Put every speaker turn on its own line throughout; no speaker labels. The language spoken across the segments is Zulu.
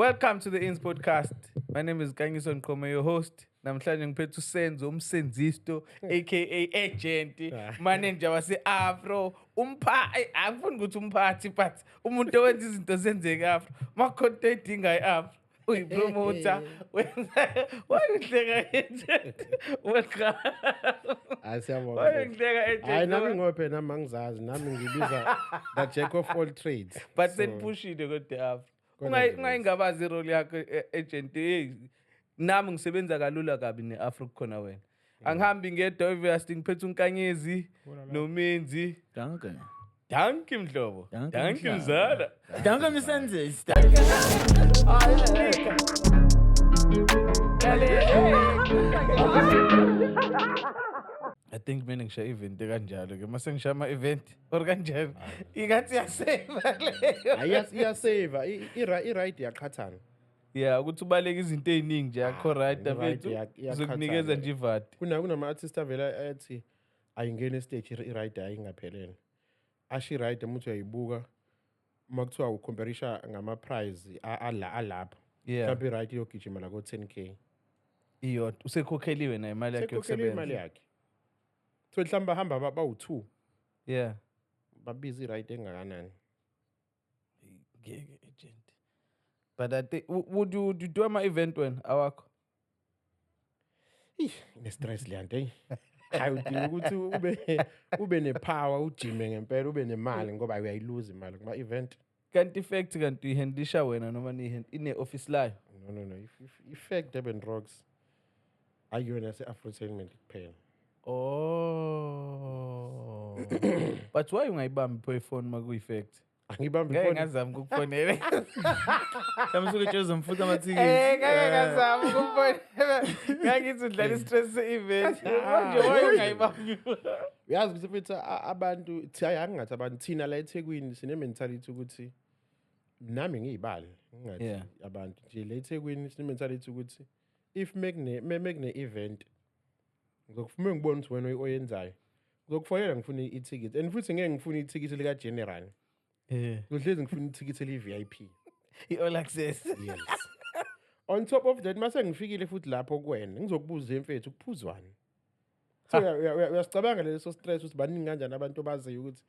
Welcome to the Ins Podcast. My name is Nkanyiso Nqome, your host. Namhlanje ngiphethe uSenzo umsenzisto, aka agent, manager wase-Afro, umpha angifuni ukuthi umphathi, but umuntu owenza izinto zenzeke Afro. Makukhona into eyidinga i-Afro, uyi-promoter. Wenza wayihleka, agent. Welcome.
Hayi, siyabonga.
Wayihleka, agent.
Hayi, nami ngophe, nami angizazi, nami ngibiza the jack of all trades.
But seniphushile kodwa i-Afro.
Kodwa nje
Ungayingabazi i-role yakho, agent. Hey, nami ngisebenza kalula kabi ne-Afro kukhona wena. Angihambi ngedwa, obviously ngiphethe uNkanyezi noMenzi.
Danke.
Dankie, mhlobo.
Dankie,
Dankie,
mhlaba.
mzala.
Danke, Msenzisi.
Hayi. I think mina ngisha event kanjalo ke, mase ngisha ama event or kanjalo ingathi iyaseva leyo.
Hayi, iyaseva i-ride iyaqhathana.
Yeah, ukuthi ubaleke izinto ey'ningi nje akho, right?
I-ride
Mfethu,
iyaqhathana.
zokunikeza nje ivati.
Kunama-artist avela athi ayingena e-stage, i-ride ayingaphelele, asho i-ride uma uthi uyayibuka, uma kuthiwa ucomparisha ngama-prize alapho, mhlawumbe i-ride iyogijima la ko-10K.
Iyodwa usekhokheliwe nayo imali yakhe
Sekhokhele imali
yokusebenza.
yakhe, so mhlawumbe bahamba bawu-two, babiza i-ride engakanani.
Ngeke, agent, but I think would you do ama-event wena awakho?
Ine-stress leya nto, eyi, hayi, udinga ukuthi ube ne-power, ujime ngempela, ube nemali, ngoba uyayiluza imali kuma-event.
Kanti i-fact, kanti uyihandlisha wena noma ine-office layo?
No, i-Fact Durban Rocks ayiyona yase-Afrotainment kuphela.
Oh, but why ungayibambi pho ifoni uma kuyi-fact?
Angibambi
Ngeke
ifoni.
ngazama ukukufonela.
Mhlawumbe usuke etshela uzomfuta amathikithi.
Ngeke ngazama ukukufonela, ngangithi udlala i-stress se-event manje. Why ungayibambi?
Uyazi ukuthi futhi abantu hayi, angingathi abantu, thina la eThekwini sine-mentality ukuthi, nami ngiyibali, ngingathi abantu nje la eThekwini sine-mentality ukuthi if mekune-event, ngizokufuna ngibone ukuthi wena oyenzayo, ngizokufonela ngifune ithikithi, and futhi ngeke ngifune ithikithi lika-general, ngizohlezi ngifuna ithikithi eliyi-VIP.
I-all access.
Yes. On top of that, mase ngifikile futhi lapho kuwena, ngizokubuza, mfethu, kuphuzwani? So uyasicabanga leso stress ukuthi baningi kanjani abantu abaziyo ukuthi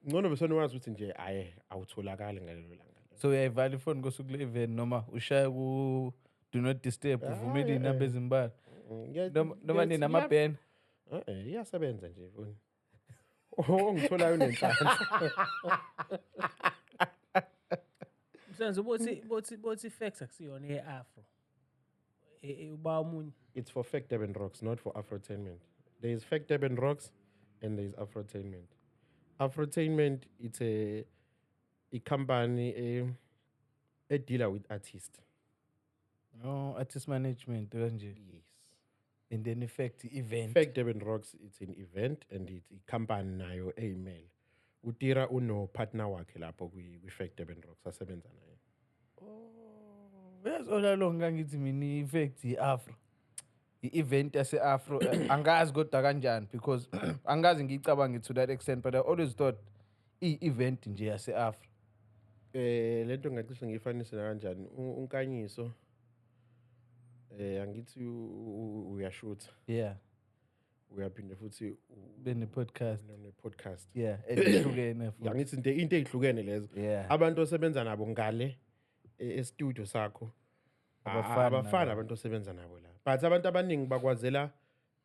ngcono besenowazi ukuthi nje aye awutholakali ngalelo langa.
So uyayivala ifoni kosuku le-event noma ushaya ku do not disturb, uvumele iy'namba ezimbalwa? Noma ninamabhena?
Iyasebenza nje ifoni. Ongitholayo unenhlanhla.
Msenzi, bothi facts akusiyona ye-Afro. Uba omunye.
It's for Fact Durban Rocks, not for Afrotainment. There is Fact Durban Rocks and there is Afrotainment. Afrotainment, it's a company a dealer with artists.
Oh, artist management kanje?
Yes.
And then effect event.
Fact Durban Rocks, it's an event and it's a company nayo eyimele. Utira uno partner wakhe lapho kwi Fact Durban Rocks asebenza naye.
Yazi, all along ngangithi mina i-fact i-Afro, i-event yase-Afro. Angazi kodwa kanjani, because angazi ngiyicabange to that extent, but I always thought i-event nje yase-Afro.
Lento ngacishe ngiyifanise na kanjani? UNkanyiso, angithi uyashutha. Uyaphinda futhi
Bene-podcast.
Ne-podcast.
Yeah, ehlukene futhi.
Angithi into ey'hlukene lezo. Abantu osebenza nabo ngale e-studio sakho
Abafani
abafani
nalabo.
abantu osebenza nabo la, but abantu abaningi bakwazela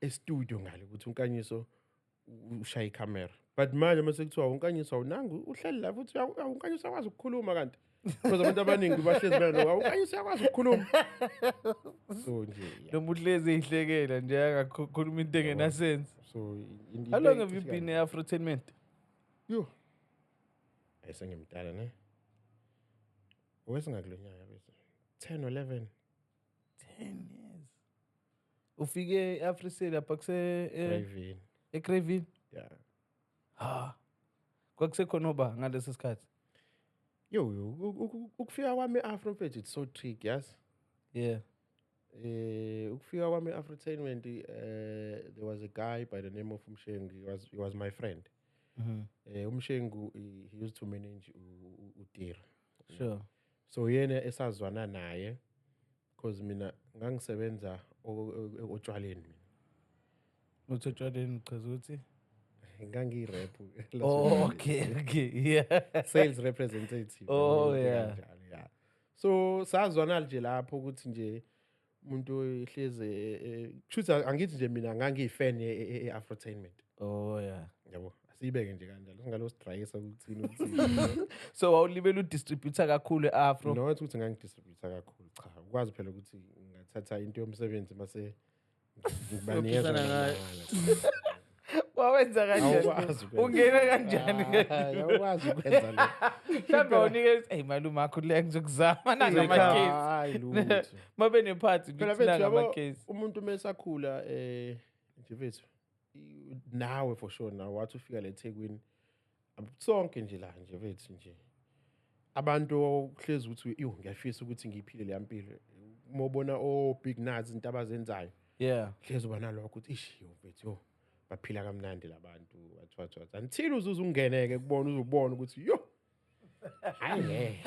e-studio ngale ukuthi uNkanyiso ushaya ikhamera, but manje mase kuthiwa uNkanyiso awunangu uhleli la futhi uNkanyiso uyakwazi ukukhuluma, kanti because abantu abaningi bahlezi bena uNkanyiso uyakwazi ukukhuluma, so nje yeah.
Noma uhlezi eyihlekela nje, angakhuluma into engenasense.
So
How
into
long have you
ecishe
been
kanje.
e-Afrotainment?
Yo, ayisengimdala ne, owesingakulo nyaka bese 10 or 11.
10 years. Ufike e-Afrisel lapha kuse
Craven.
eCraven?
Yeah.
Ha, kwakusekhona oba ngaleso sikhathi?
Yo, ukufika kwami e-Afro, mfethu, it's so tricky, yes. Ukufika kwami e-Afrotainment, there was a guy by the name of Umshengu. He was my friend. Umshengu, he used to manage uTira. So yena esazwana naye because mina ngangisebenza otshwaleni mina.
Uthi otshwaleni uchaza ukuthi?
Ngangiyi-rep.
Oh, okay. Yeah.
Sales representative.
Oh,
into
yeah.
kanjalo, yeah. So sazwana nje lapho ukuthi nje umuntu ehleze kushuthi angithi nje mina ngangiyi-fan ye-Afrotainment.
Oh, yeah.
Yabo, asiyibeke nje kanjalo. Singalo sidrayisa ukuthini ukuthini.
So wawulibela udistributor kakhulu e-Afro.
Not ukuthi ngangidistributor kakhulu, cha. Ukwazi phela ukuthi ngathatha into yomsebenzi mase ngibanikeza
Uyophikisana ngayo.
mahala.
Wawenza kanjani?
Awukwazi ukwenza.
Ungena kanjani?
Hayi, awukwazi ukwenza lokho.
Mhlawumbe awunikeza, hey malume akho le ngizokuzama nangamakesi.
Hayi lutho.
Mabe nephathi
Phela
ngithi
mfethu yabo
nangamakesi.
umuntu mesakhula nje mfethu nawe for sure nawe wathi ufika le eThekwini sonke nje la nje mfethu nje abantu okuhlezi ukuthi iyo ngiyafisa ukuthi ngiyiphile le mpilo uma ubona o big nuts into abazenzayo
Yeah.
hlezi uba nalokho ukuthi ish yo mfethu yo baphila kamnandi labantu wathi wathi wathi until uzuze ungeneke kubona uzobona ukuthi yo hayi ngeke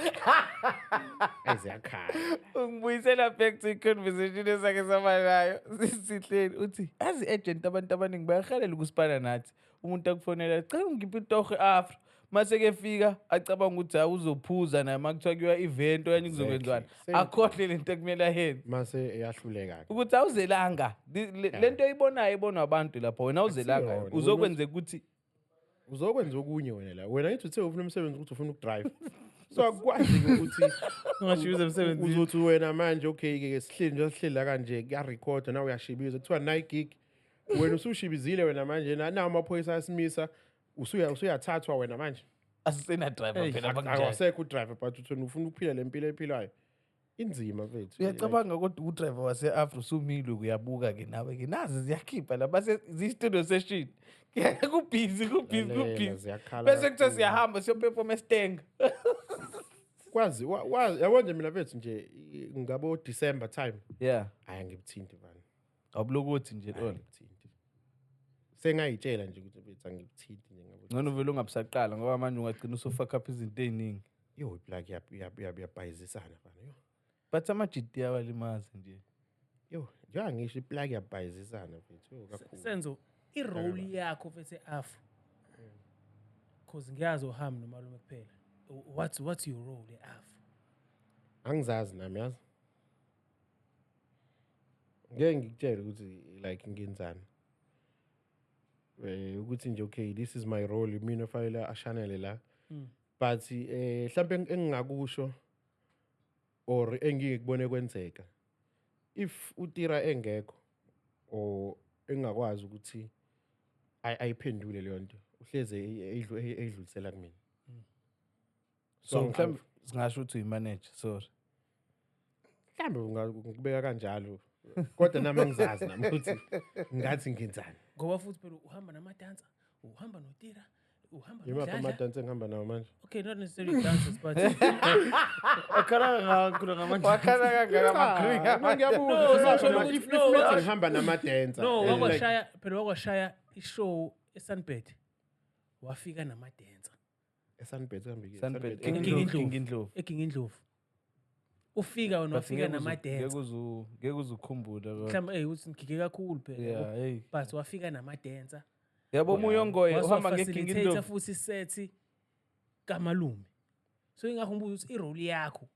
ayiziyakhala.
Ungibuyisela back to i-conversation esake saba nayo sihleli uthi azi agent abantu abaningi bayahalela ukusipana nathi umuntu akufonela cela ungiphe itoho e-Afro mase ke fika acabanga ukuthi hayi uzophuza naye uma kuthiwa kuyiwa event okanye kuzokwenziwani
Same.
akhohle lento ekumele ayenze
mase eyahluleka ke
ukuthi awuzelanga lento oyibonayo ibonwa abantu lapho wena awuzelanga
Akusiyona.
uzokwenzeka ukuthi
uzokwenza okunye wena la wena ngithi uthe ufuna umsebenzi ukuthi ufuna ukudrive so akukwazi ke ukuthi
Ungashibiza emsebenzini.
uzothi wena manje okay ke sihleli nje sihleli la kanje kuyarekhoda nawe uyashibiza kuthiwa nayi gig wena usushibizile wena manje nawo amaphoyisa ayasimisa usuyathathwa wena manje
asisena driver phela banginjani
awasekho udriver but uthi wena ufuna ukuphila le mpilo ephilayo inzima mfethu.
Uyacabanga kodwa udriver wase-Afro usumile uyabuka ke nawe ke nazi ziyakhipha la base zi-studio session kubhizi kubhizi
Lalela,
kubhizi
ziyakhala
bese kuthiwa
kakhulu.
siyahamba siyoperforma estenga.
Kwazi yabo nje mina mfethu nje ngabo December time
Yeah.
hayi angibuthinti bani.
Awubulokuthi nje
Hayi,
lona.
angibuthinti. Sengayitshela nje ukuthi mfethu angibuthinti nje ngabo.
Ngcono vele ungabusaqala ngoba manje ungagcina usufuck up izinto ey'ningi.
Yo iplug iyabhayizisana bana yo.
But ama-GD awalimazi nje.
Yo njengoba ngisho iplug iyabhayizisana mfethu yo kakhulu.
Senzo, i-role yakho mfethu e-Afro. Cause ngiyazi uhambi nomalume kuphela. What's your role e-Afro?
Angizazi nami yazi. Ngeke ngikutshele ukuthi like ngenzani. Ukuthi nje okay this is my role mina ofanele ashanele la. But mhlambe engingakusho or engikubone kwenzeka if uTira engekho or engakwazi ukuthi ayiphendule leyo nto uhleze eyidlulisela kumina.
So mhlawumbe singasho ukuthi uyi-manager, sorry.
Mhlambe ungakubeka kanjalo kodwa nami angizazi nami ukuthi ngathi ngenzani.
Ngoba futhi phela uhamba namadansa, uhamba noTira, uhamba
Yimaphi
noDladla.
amadansi engihamba nawo manje?
Okay, not necessarily dancers, but
Wakhala kakhulu ngamanje.
Wakhala kangaka
Cha, ngiyabuza.
No, so
If-
ukuthi-
if
no,
nithi ngihamba namadansa
no,
like,
wakwashaya phela wakwashaya ishow eSunbed. Wafika namadansa.
eSunbed kuhambe ke?
Sunbed,
Sunbed,
King
King
Indlovu,
Indlovu.
King Indlovu.
EGingindlovu. Ufika wena
But
wafika
ngeke
namadansa.
ngeke uze ukhumbule kodwa.
Mhlawumbe ukuthi ngigige kakhulu phela.
Yeah,
yabo.
hey.
But wafika namadansa.
Yabo omunye ongoye uhamba ngeGing
Facilitator
Indlovu.
futhi isethi kamalume. So ingakho ngibuza ukuthi i-role yakho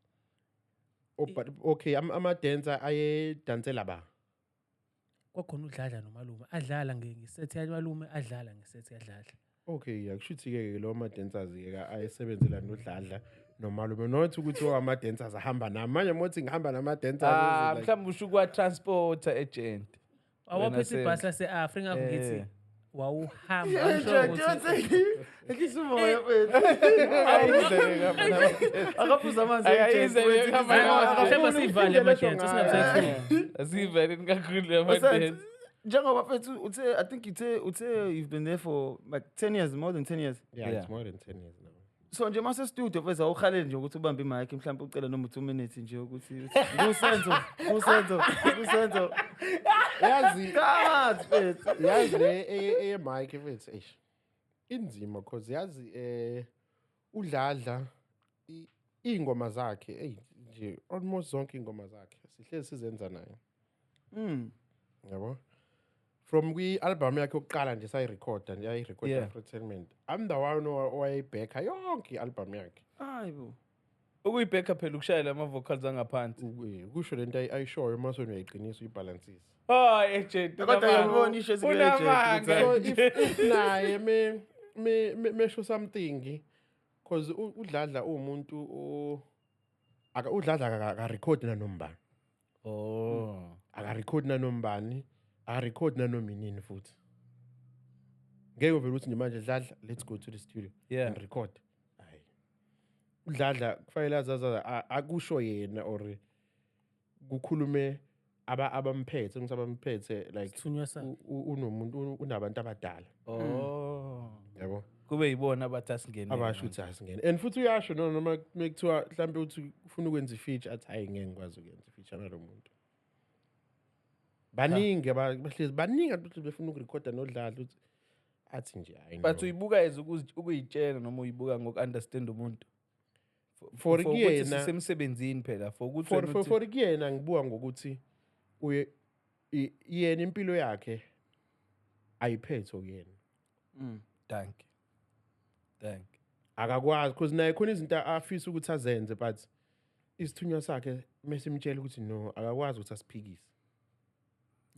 Oh, but okay amadancer ayedansela ba?
kwakhona uDladla nomalume adlala ngesethi yamalume adlala ngesethi yadladla.
Okay, akushuthi ke lo ama-dancers ke ayesebenzela noDladla nomalume not ukuthi ama-dancers ahamba nami manje mothi ngihamba nama-dancers
Ah,
like,
mhlawumbe usho kwa-transporter agent.
Awaphethe
Senzo.
ibhasi lase-Afrika ingakho ngithi
Eh.
wawuhamba angisho ukuthi
Ehlisa umoya mfethu. Akaphuza amanzi.
Akayize
agent,
le hamba
mhlawumbe siyivale
Indlela esho
ama-dance
ngayo.
singabisayikhuluma.
Asiyivaleni kakhulu
Senzo,
ama-dance.
njengoba mfethu uthe I think uthe you've been there for like 10 years, more than 10 years.
Yeah,
Yeah.
it's more than 10 years now.
So nje mase studio mfethu awuhaleli nje ukuthi ubambe imic mhlawumbe ucela noma 2 minutes nje ukuthi kusenzo kusenzo kusenzo
Yazi
kazi mfethu.
yazi le eye mic mfethu eish. Inzima cause yazi uDladla Iy'ngoma zakhe, eyi nje almost zonke iy'ngoma zakhe sihlezi sizenza naye. Yabo, from kwi-album yakhe yokuqala nje sayirekhoda nje, yayirekhoda Afrotainment. I'm the one owayeyibhekha yonke i-album yakhe.
Hayi bo.
Ukuyibhekha phela ukushayela ama-vocals angaphansi.
Kusho lento ayishoyo mase wena uyayiqinisa, uyibhalansise.
Oh, agent.
Kodwa ngiyabona isho esiku-agent
Unamanga.
So if naye me mesho something, because uDladla uwumuntu aka uDladla akarekhodi nanombani. Akarekhodi nanombani, akarekhodi nanoma inini futhi. Ngeke uvele uthi nje manje, "Dladla, let's go to the studio and record." Hayi, uDladla kufanele azazi akusho yena or kukhulume abamphethe, ngithi abamphethe, like
Sithunywa sakhe.
unomuntu unabantu abadala. Yabo.
Kube yibona abathi asingene.
Abasho ukuthi asingene, and futhi uyasho noma mekuthiwa mhlawumbe uthi ufuna ukwenza i-feature, athi, "Hayi, ngeke ngikwazi ukwenza i-feature nalo muntu." Baningi bahlezi baningi abantu bahlezi befuna ukurekhoda noDladla, uthi athi nje, "Hayi,
But
no."
uyibuka as ukuyitshela noma uyibuka ngoku-understand umuntu?
For
For ukuthi sisemsebenzini phela, for ukuthi wena
For kuyena ngibuka ngokuthi uye yena impilo yakhe ayiphethe kuyena.
Thank you. Thank you.
Akakwazi, because naye khona izinto afisa ukuthi azenze, but isithunywa sakhe mesimtshela ukuthi no, akakwazi ukuthi asiphikise.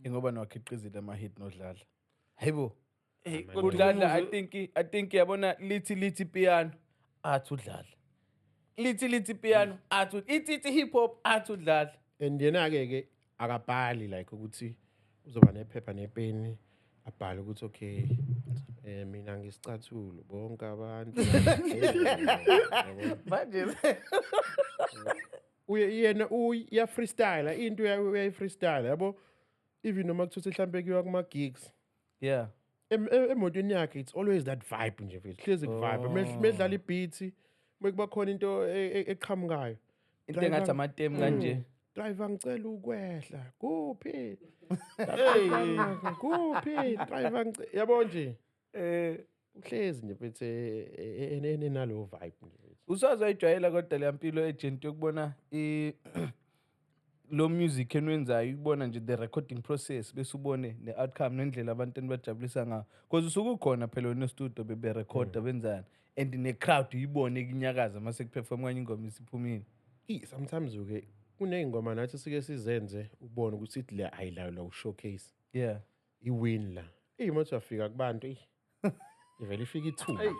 Ingoba niwakhiqizile ama-hit noDladla. Hayibo.
Hey,
Amen.
kodwa
UDladla, I think yabona lithi piano, athi uDladla. Lithi piano, athi ithi hip hop, athi uDladla.
And yena-ke ke akabhali, like ukuthi uzoba nephepha nepeni abhale ukuthi, "Okay, mina ngisicathulo bonke abantu." Yabo.
Manje
Uye yena uya freestyle into, uyayi-freestyle, yabo, even noma kuthiwa mhlambe kuyiwa kuma-gigs, emotweni yakhe it's always that vibe nje mfethu, hlezi ku-vibe medlala i-beat, bekuba khona into eqhamukayo.
Into engathi amatemu kanje.
"Driver, ngicela ukwehla kuphi? Kuphi, driver?" Yabo nje, uhlezi nje mfethu enalo vibe nje mfethu.
Usazoyijwayela kodwa le mpilo, agent, yokubona lo music enwenzayo, ukubona nje the recording process bese ubone ne-outcome nendlela abantu enibajabulisa ngayo, because usuke ukhona phela wena e-studio beberekhoda benzani, and ne-crowd uyibone kunyakaza mase kuperform kanye ingoma isiphumile.
Sometimes uke kuney'ngoma nathi sike sizenze ubone ukuthi ithi le ayilawula u-showcase i-win la iyimoto yafika kubantu, eyi, ivele ifike ithule.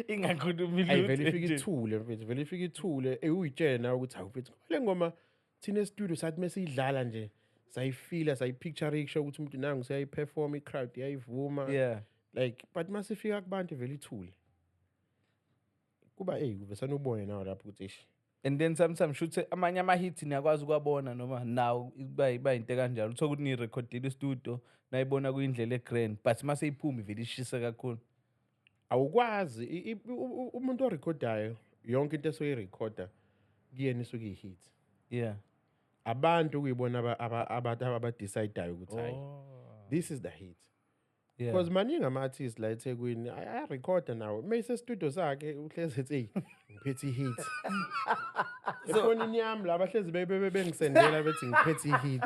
Ingakhulumi.
Ayi, vele
lutho
ifike
nje.
ithule mfethu, vele ifike ithule. Uyitshele nawe ukuthi, "Hawu mfethu, le ngoma thina e-studio sathi mesiyidlala nje sayifila, sayipicture ukuthi umuntu nangu siyayiperform, i-crowd iyayivuma." Like, but masifika kubantu vele ithule, kuba eyi kuvesane ubone nawe lapho ukuthi eish.
And then sometimes shuthi amanye ama-hits niyakwazi ukuwabona noma nawo iba into kanjalo, uthole ukuthi niyirekhodile i-studio nayibona kuyindlela e-grand, but mase iphuma ivele ishise kakhulu.
Awukwazi umuntu orekhodayo yonke into esoyirekhoda kuyena isuke iyi-hit. Abantu kuyibona abantu abadecidayo ukuthi, "Hayi, this is the hit." Because maningi ama-artist la eThekwini ayarekhoda nawo, mase studio sakhe uhlezi ethi, "Eyi, ngiphethe i-hit efonini yami." La bahlezi bengisendela bethi ngiphethe i-hit.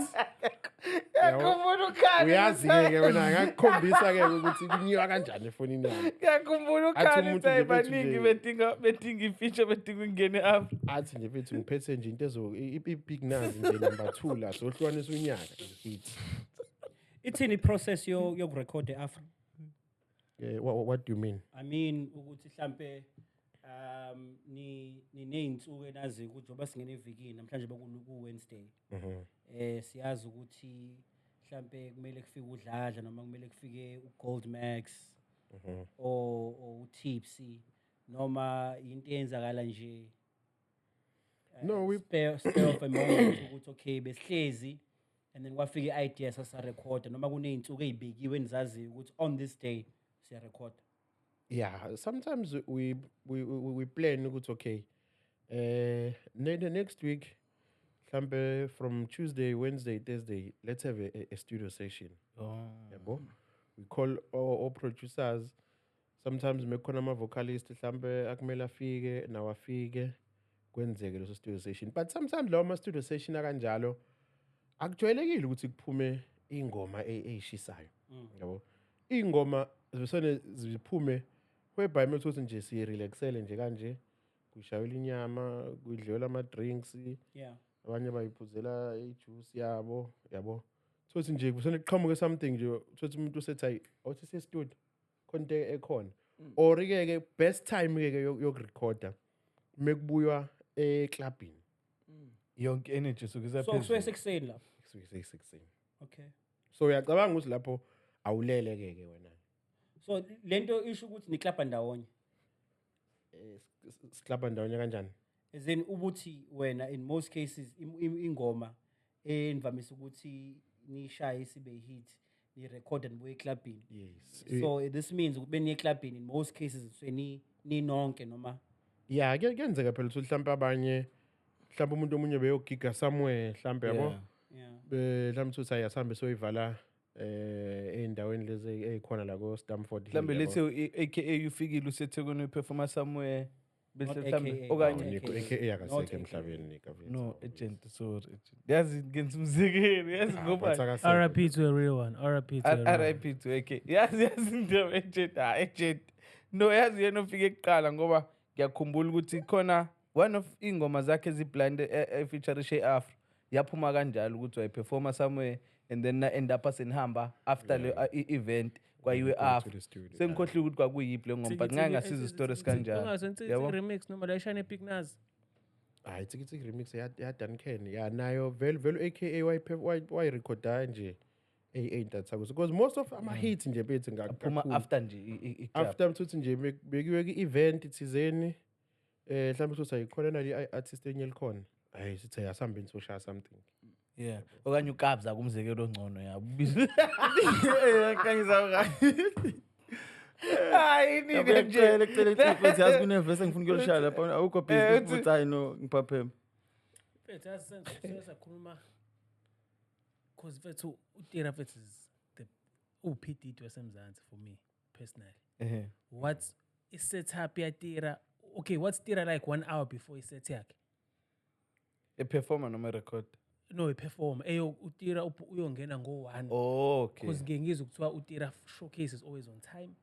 Ngiyakhumbula ukhali.
Uyazi-ke ke wena, ngakukhombisa-ke ukuthi kunyiwa kanjani efonini yami.
Ngiyakhumbula
Athi
ukhali
umuntu
uthi
nje bethi
baningi bedinga i-feature, bedinga ukungena e-Afro.
Athi nje, "Mfethu, ngiphethe nje into ezo i-big nazi nje number 2 la sohlukanisa unyaka, hit."
Ithini i-process yokurekhoda e-Afro?
What do you mean?
I mean ukuthi mhlambe ni niney'nsuku enaziyo ukuthi njengoba singena evikini namhlanje ku Wednesday, siyazi ukuthi mhlambe kumele kufike uDladla noma kumele kufike uGold Max or uTipsy, noma into eyenzakala nje
No,
spur of a moment ukuthi okay, besihlezi and then kwafika i-idea sasarekhoda, noma kuney'nsuku ey'bekiwe enizaziyo ukuthi on this day siyarekhoda?
Yeah, sometimes we plan ukuthi okay, next week mhlambe from Tuesday, Wednesday, Thursday, let's have a studio session. Yabo, we call all producers. Sometimes mekukhona ama-vocalist mhlampe akumele afike nawo afike, kwenzeke leso studio session. But sometimes lawo ma-studio session akanjalo akujwayelekile ukuthi kuphume ingoma eyishisayo, yabo. Iy'ngoma zibesone ziphume whereby mekuthi nje siyirelaxele nje kanje, kushayelwa inyama, kudliwela ama-drinks, abanye bayiphuzela ijuice yabo, yabo. Thothi nje kusone kuqhamuke something nje, thothi umuntu usethi, hayi, awuthi siye-studio, khona into ekhona. Or ke ke best time ke ke yokurekhoda mekubuywa eclubini.
Yonke energy suke
So kusuke
isaphezulu.
sekuseni lapho?
Kusuke seyisekuseni.
Okay.
So uyacabanga ukuthi lapho awulele ke ke wena.
So lento isho ukuthi niklabha ndawonye?
Siklabha ndawonye kanjani?
As in ukuthi wena in most cases ingoma envamise ukuthi nishaye sibe hit, ni-record nibuye eclubini?
Yes.
So this means ukuthi beniye eclubini in most cases ni ninonke noma?
Yeah, kuyenzeka phela ukuthi mhlawumbe abanye, mhlawumbe umuntu omunye beyogiga somewhere mhlawumbe, yabo. Mhlawumbe uthi hayi, asihambe soyivala ey'ndaweni lezi ey'khona la ko-Stamford Hill,
Mhlambe
yabo.
lethe AKA ufikile useThekwini, uperforma somewhere, bese
Not
mhlambe
AKA.
okanye
Nico,
AKA.
AKA akasekho
Not AKA.
emhlabeni, Nico, mfethu.
No, agent, sorry, agent. Yazi ngenza umzekelo, yazi
Ah,
ngoba
but akasekho.
RIP to a real one. RIP to a real one.
RIP to AK. Yazi indaba, agent, ah, agent. No, yazi yena ufike kuqala ngoba ngiyakhumbula ukuthi khona one of ingoma zakhe eziblind efeaturishe Afro yaphuma kanjalo ukuthi wayiperforma somewhere and then na end up senihamba after le event kwayiwe
Go to
Afro.
the studio, yeah.
Sengikhohliwe ukuthi kwakuyiphi le ngoma, but ngake ngasizwa isitori esikanjalo. Yabo?
Remix noma la ishane Big Nuz.
Hayi, Tiki Tiki remix ya Duncan, ya nayo vele vele AKA wayirekhoda nje ey'ntathakusa, because most of ama-hits nje bethu
Aphuma
kakhulu.
after nje i-club.
After mthuthi nje bekiwe ku-event thizeni, mhlawumbe uthi ayikhona nale i-artist enye elikhona, hayi, sithi asihambeni soshaya something.
Yeah. Okanye uKabza kumzekelo ongcono, yabo.
Kanyisa.
Hayi, nini nje.
Ngiyacela kucela ukuthi yazi kunevesi engifuna ukuyolishaya lapha, awukho busy futhi, hayi no, ngiphapheme.
Mfethu, yazi Senzo, suke sakhuluma cause mfethu uTira mfethu is the uP Diddy waseMzansi for me personally. What's i-setup yaTira? Okay, what's Tira like 1 hour before i-set yakhe?
Eperformer noma record?
No, i-performer. Eyo uTira uyongena ngo-1.
Oh, okay.
Because ngike ngizwe kuthiwa uTira showcase is always on time.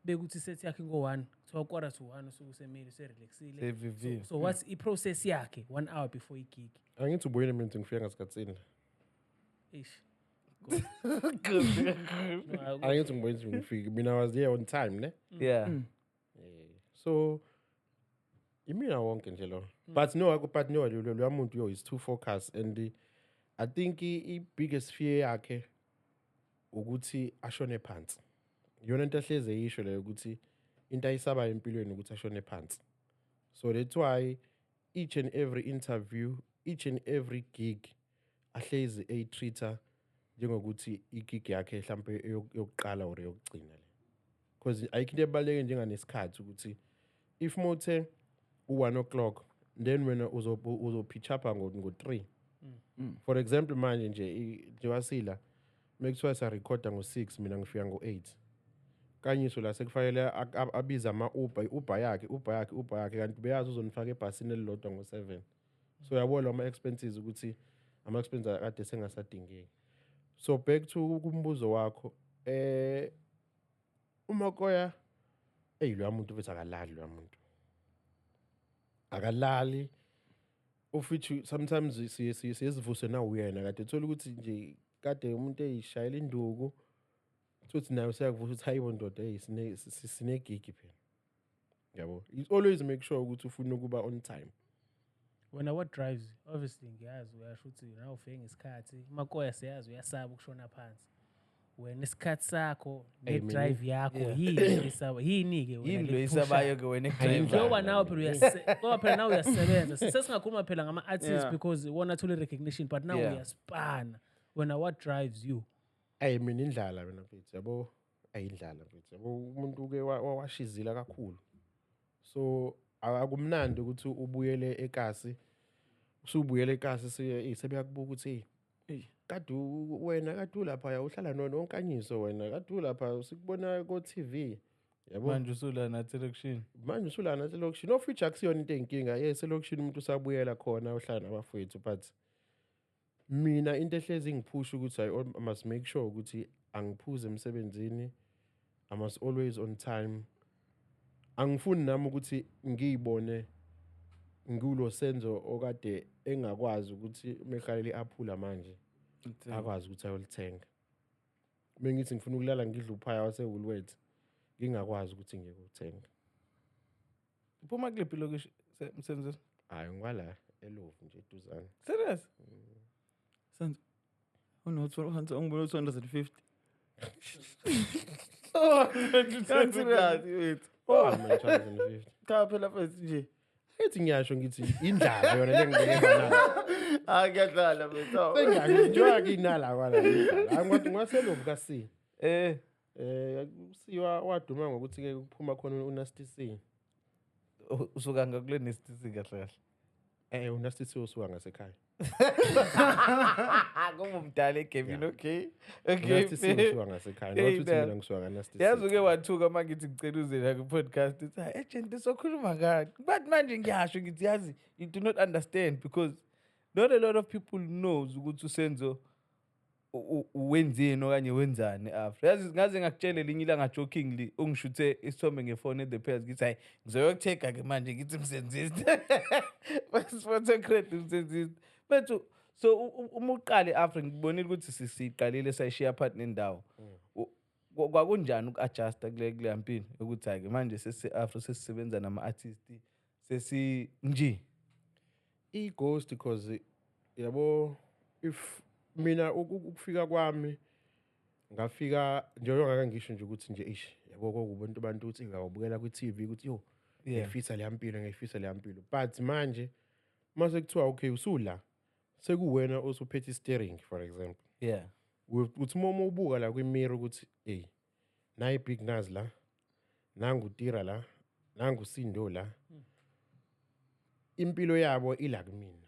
Bekuthi set yakhe ngo-1, kuthiwa 12:45 usuke usemile, userelaxile.
Se-VV.
So what's i-process yakhe 1 hour before i-gig?
Angithi ubuyele mina ukuthi ngifike ngasikhathini.
Eish. No,
Angithi ngibuyele ukuthi ngifike mina, I was there on time, ne?
Yeah.
So imina wonke nje lo, but no, but no, lo lo muntu yo is too focused and I think i biggest fear yakhe ukuthi ashone phansi. Iyona into ahleze eyisho leyo, ukuthi into ayisabayo empilweni ukuthi ashone phansi. So that's why each and every interview, each and every gig ahlezi eyitreat njengokuthi igig yakhe mhlambe yokuqala or yokugcina le, because ayikho into ebaluleke njenganesikhathi, ukuthi if mothe u-1 o'clock, then wena uzopitch up ngo-3, for example. Manje nje njengoba sila mekuthiwa sarekhoda ngo-6, mina ngifika ngo-8 kanyiso la, sekufanele abize ama-Uber, i-Uber yakhe, Uber yakhe, Uber yakhe, kanti beyazi uzonifaka ebhasini elilodwa ngo-7. So uyabona ama-expenses, ukuthi ama-expenses akade sengasadingeki. So back to kumbuzo wakho, uMakoya, eyi, loya muntu futhi akalali, loya muntu akalali ufithi. Sometimes siye sivuse na uyena kade uthola ukuthi nje kade umuntu eyishayela induku, futhi naye useyakuvusa ukuthi, hayibo ndoda, hey, sinegigi phela, yabo. You always make sure ukuthi ufuna ukuba on time.
Wena, what drives you? Obviously ngiyazi uyasho ukuthi nawe ufike ngesikhathi. Makoya siyazi uyasaba ukushona phansi. Wena isikhathi sakho
Hey, mina-
ne-drive yakho yini esaba, yini-ke wena
Yini lo
lekuphushayo?
isabayo ke wena
Hayi,
ekudrayivayo?
Njengoba nawe phela ngoba phela nawe uyasebenza, sesingakhuluma phela ngama-artists because wona athole recognition, but now uyaspana wena, what drives you?
Ayi, mina indlala mina mfethu, yabo. Ayindlala mfethu, yabo. Umuntu uke washizila kakhulu, so akumnandi ukuthi ubuyele ekasi, usubuyele ekasi sebeyakubuka ukuthi hey, kade wena kade ulapha, uhlala nonkanyiso, wena kade ulapha, sikubona ko TV. Yabo.
Manje usula nathi elokishini.
Manje usula nathi elokishini, of which akusiyona into eyinkinga. Yes, elokishini umuntu usabuyela khona, uhlala nabafowethu, but mina into ehlezi ingiphusha ukuthi I must make sure ukuthi angiphuze emsebenzini, I must always on time. Angifuni nami ukuthi ngiyibone ngikulo Senzo okade engakwazi ukuthi mehalela i-aphula manje akwazi ukuthi ayolithenga. Mengithi ngifuna ukulala ngidla uphaya wase-Woolworths, ngingakwazi ukuthi ngiyokuthenga.
Uphuma kuliphi lokishi, Msenzo?
Hayi, ngikwala eLovu nje eduzane.
Serious?
Senzo. Uno 200, ungibona 250.
Oh,
Kanti wethu.
Oh, man, 250.
Cha phela mfethu nje.
Ethi ngiyasho ngithi indlala yona le ngibhekene nayo.
Hayi, ngiyadlala mfethu.
Sengiyasho njengoba kinala kwala. Hayi, ngathi ngaseLovu ka C. C waduma ngokuthi ke kuphuma khona uNasty C.
Usuka ngakule Nasty C kahle kahle.
uNasty C usuka ngasekhaya.
Ngoba umdala egamini, okay. Okay.
UNasty C usuka ngasekhaya.
Hey,
Not ukuthi
man.
mina ngisuka ngaNasty C.
Yazi uke wathuka uma ngithi ngicela uze la ku-podcast, uthi, "Hayi, agent, sokhuluma ngani?" But manje ngiyasho ngithi yazi, you do not understand because not a lot of people knows ukuthi uSenzo wenzeni okanye wenzani after. Yazi ngaze ngakutshela elinye ilanga jokingly, ungishuthe isithombe ngefoni at the pairs, ngithi hayi ngizoyokuthenga ke manje ngithi msenzisi. Photo credit msenzisi. Bethu so uma uqale after ngibonile ukuthi siqalile sayishiya phakathi nendawo. Kwakunjani uku-adjusta kule mpilo ukuthi hayi ke manje sesi-Afro, sesisebenza nama-artist, sesi nje?
I-ghost, because yabo if mina ukufika kwami ngafika njengoba ngake ngisho nje ukuthi nje ish yabo kokubona abantu ukuthi ngawabukela kwi-TV ukuthi yo ngiyifisa le mpilo, ngiyifisa le mpilo, but manje mase kuthiwa okay usula sekuwena osuphethe steering, for example. Uthi uma ubuka la kwi-mirror ukuthi hey nayi Big Nuz la, nangu Tira la, nangu Sindo la, impilo yabo ila kumina.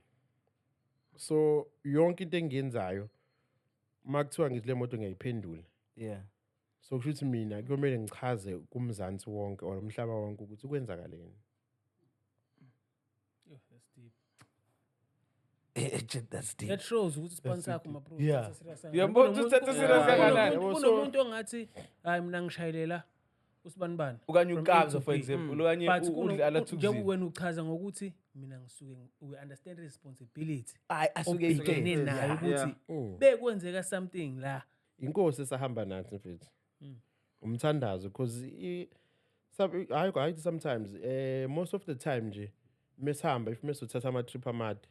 So yonke into engiyenzayo makuthiwa ngithi le moto ngiyayiphendula. So kusho ukuthi mina kuyomele ngichaze kumzansi wonke or umhlaba wonke ukuthi kwenzakaleni.
Yo, that's deep.
Agent, that's deep.
That shows ukuthi sponsor yakho ma bro.
Yeah.
Uthatha serious
Uyabona ukuthi uthatha serious kangakanani?
Kunomuntu ongathi hayi mina ngishayelela usibanibani.
Okanye
From
uKabza,
A to
for
B.
example, okanye
But
udlala Thukzin.
njengoba wena uchaza ngokuthi mina ngisuke we understand responsibility.
Hayi, asuke
Obhekene
eyitshele.
nayo ukuthi bekwenzeka something la.
Inkosi esahamba nathi mfethu. Umthandazo, because hayi, hayi, sometimes, most of the time nje mesihamba, if mesothatha ama trip amade,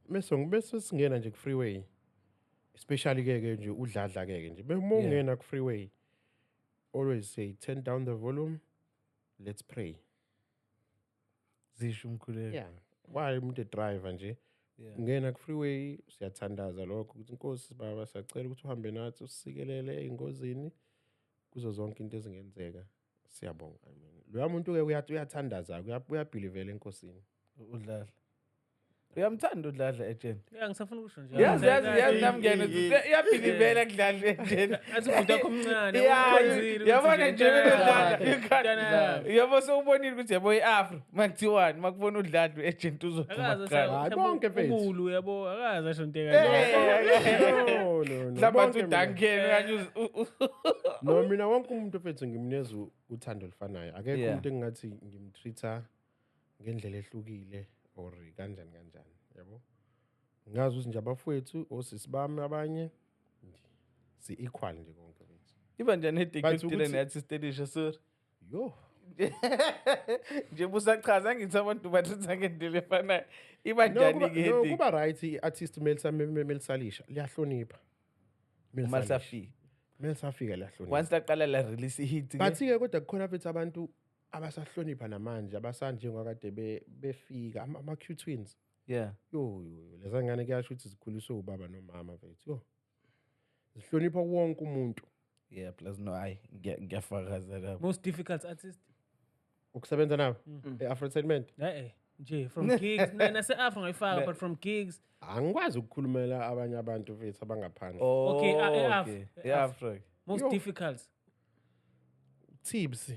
bese singena nje ku freeway, especially ke ke nje udladla ke ke nje uma ungena ku freeway, always say turn down the volume, let's pray.
Zisho umkhuleko.
Yeah, why umuntu driver nje ungena ku freeway, siyathandaza lokho ukuthi Nkosi baba siyacela ukuthi uhambe nathi usisikelele ey'ngozini kuzo zonke into ezingenzeka, siyabonga. Amen. Loya muntu ke uyathandaza, uyabhilivela enkosini.
Udladla. Uyamthanda udladla, agent?
Yeah, ngisafuna ukusho nje.
Yazi, yazi, yazi nami ngiyena ukuthi uyabhilivela kudladla, agent.
Athi ubhuti wakho omncane,
Yeah,
ukhonzile ukuthi
yabona
nje,
nje wena udladla,
mntana
you can't.
yami.
Yabo sewubonile ukuthi yabo i-Afro, makuthiwani, makubona udladla, agent uzophuma
Akaze
kuqala.
Hayi, bonke mfethu.
Ubulu yabo, akaze asho into
Eh,
ekanje.
eh, eh.
No, no, no.
Mhlawumbe athi
Bonke mina.
uDuncan okanye
No, mina wonke umuntu mfethu ngimnikeza uthando olufanayo. Akekho umuntu engingathi ngimtreat-a ngendlela ehlukile or kanjani kanjani, yabo. Ngazi ukuthi nje abafowethu osisi bami abanye nje si equal nje konke mfethu.
Iba njani headache
But
yokudila
ukuthi
ne-artist elisha, sorry?
Yo.
Nje busachaza ngithi abantu bathatha ngendlela efanayo. Iba
No,
njani ke
no,
headache?
kuba right i-artist melisalisha liyahlonipha.
Uma
Melisalisha.
lisafika.
Melisafika liyahlonipha.
Once laqala la release i-hit ke.
But ke kodwa kukhona mfethu abantu abasahlonipha namanje abasanje ngakade befika ama Q twins. Yo, yo, yo, leza ngane kuyasho ukuthi zikhuliswe ubaba nomama mfethu. Yo. Zihlonipha wonke umuntu.
Yeah, plus no, hayi, ngiyafakaza lapho.
Most difficult artist?
Ukusebenza nabo? E-Afrotainment?
Eh, nje from gigs, nase Afro ngayifaka, but from gigs.
Angikwazi ukukhulumela abanye abantu mfethu abangaphandle.
Oh,
Okay, e-Afro,
okay.
e-Afro.
E-Afro.
Most
Yo.
difficult.
Tips.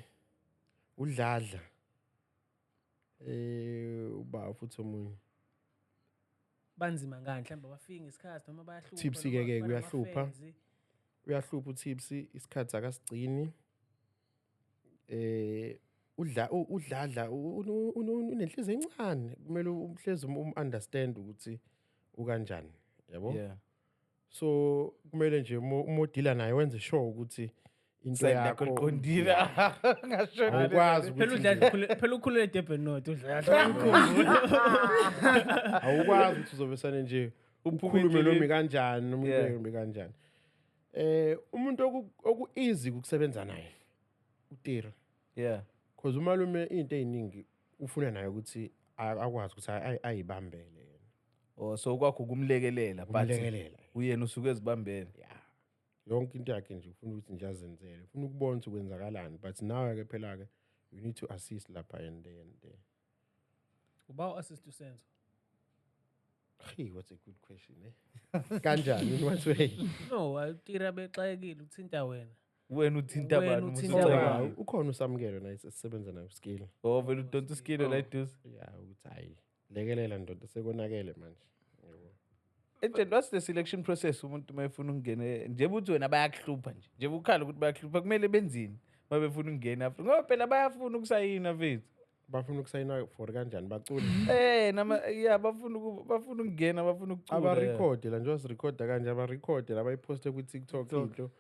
Udladla. Uba futhi omunye.
Banzima ngani mhlawumbe abafiki ngesikhathi noma bayahlupha.
Tipsy
noma
ke uyahlupha.
banama-fans.
Uyahlupha uTipsy, isikhathi akasigcini. Udladla unenhliziyo encane, kumele uhlezi um-understand ukuthi ukanjani, yabo?
Yeah.
So kumele nje uma udila naye wenze sure ukuthi into
Side lakho
yakho
liqondile. Ngasho.
Awukwazi
Phela
ukuthi
udladla phela ukhulele eDurban North udladla.
Awukwazi ukuthi uzobesane nje
Uphume
ukhulume
endleleni.
noma kanjani noma
Yeah.
ubeke noma kanjani. Umuntu oku easy ukusebenza naye uTira.
Yeah.
Because umalume into eziningi ufuna naye ukuthi akwazi ukuthi ayibambele yena.
Oh, so kwakho kumlekelela but
Umlekelela.
uyena usuke ezibambele.
Yeah. Yonke into yakhe nje ufuna ukuthi nje azenzele. Ufuna ukubona ukuthi kwenzakalani, but nawe ke phela ke you need to assist lapha and there and there.
Uba u-assist uSenzo.
Hey, what's a good question, eh? Kanjani in what way?
No, uTira bexakekile uthinta wena.
Wena uthinta
Wena
bani?
uthinta
Usuxakekile?
bani?
Ukhona usamukelo naye esisebenza naye uskill.
Oh, vele udonsa uskill la eduze.
Yeah, ukuthi hayi lekelela ndoda sekonakele manje. Yabo.
Agent, what's the selection process umuntu uma efuna ukungena? Njengoba uthi wena bayakuhlupha nje. Njengoba ukhala ukuthi bayakuhlupha, kumele benzini uma befuna ukungena Afrika? Ngoba phela bayafuna ukusayina mfethu.
Bafuna ukusayina for kanjani baculi?
Nama yeah, bafuna ukungena, bafuna ukucula.
Abarekhode la njengoba sirekhoda kanje, abarekhode la bayiposte ku-TikTok into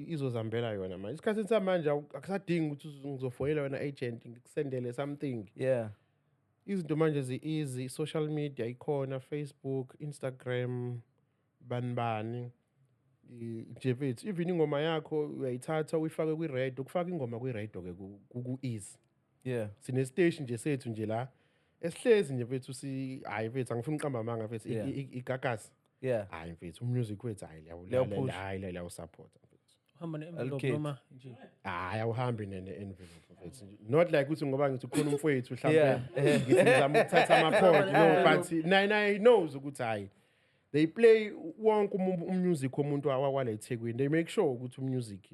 izozambela yona manje. Isikhathi samanje akusadingi ukuthi ngizofonela wena agent ngikusendele something.
Yeah.
Izinto manje zi-easy, social media ikhona, Facebook, Instagram, bani bani. Nje mfethu, even ingoma yakho uyayithatha uyifake kwi-radio, ukufaka ingoma kwi-radio ke ku-easy.
Yeah.
Sine station nje sethu nje la esihlezi nje mfethu si hayi mfethu angifuni uqamba amanga mfethu
Yeah.
igagasi.
Yeah.
Hayi mfethu umusic wethu hayi
Liyawuphusha.
hayi liyawusupport mfethu.
Uhamba ne-envelope
Alukhethi.
noma nje.
Hayi awuhambi ne-envelope mfethu. Not like ukuthi ngoba ngithi ukhona umfowethu mhlawumbe
Yeah.
ngithi ngizama ukuthatha ama-point, no, but naye knows ukuthi hayi they play wonke umusic womuntu wakwala eThekwini. They make sure ukuthi umusic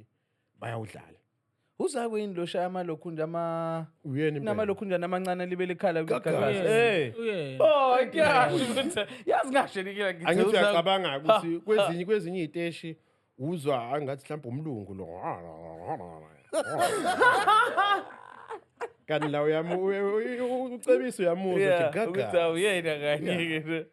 bayawudlala.
Uzakweni lo shaya amalokhu nje ama
Uyena impela.
namalokhu nje amancane libele ikhala
Gagasi.
kwigagasi. Eh.
Uyena.
Oh, kuyasho ukuthi yazi ngasho nikela ngithi
Angithi
uza-
uyacabanga ukuthi kwezinye iziteshi uzwa angathi mhlawumbe umlungu lo. Kanti la ucebisa uyamuzwa
Yeah,
ukuthi
ukuthi
gaga.
awuyena kanye-ke.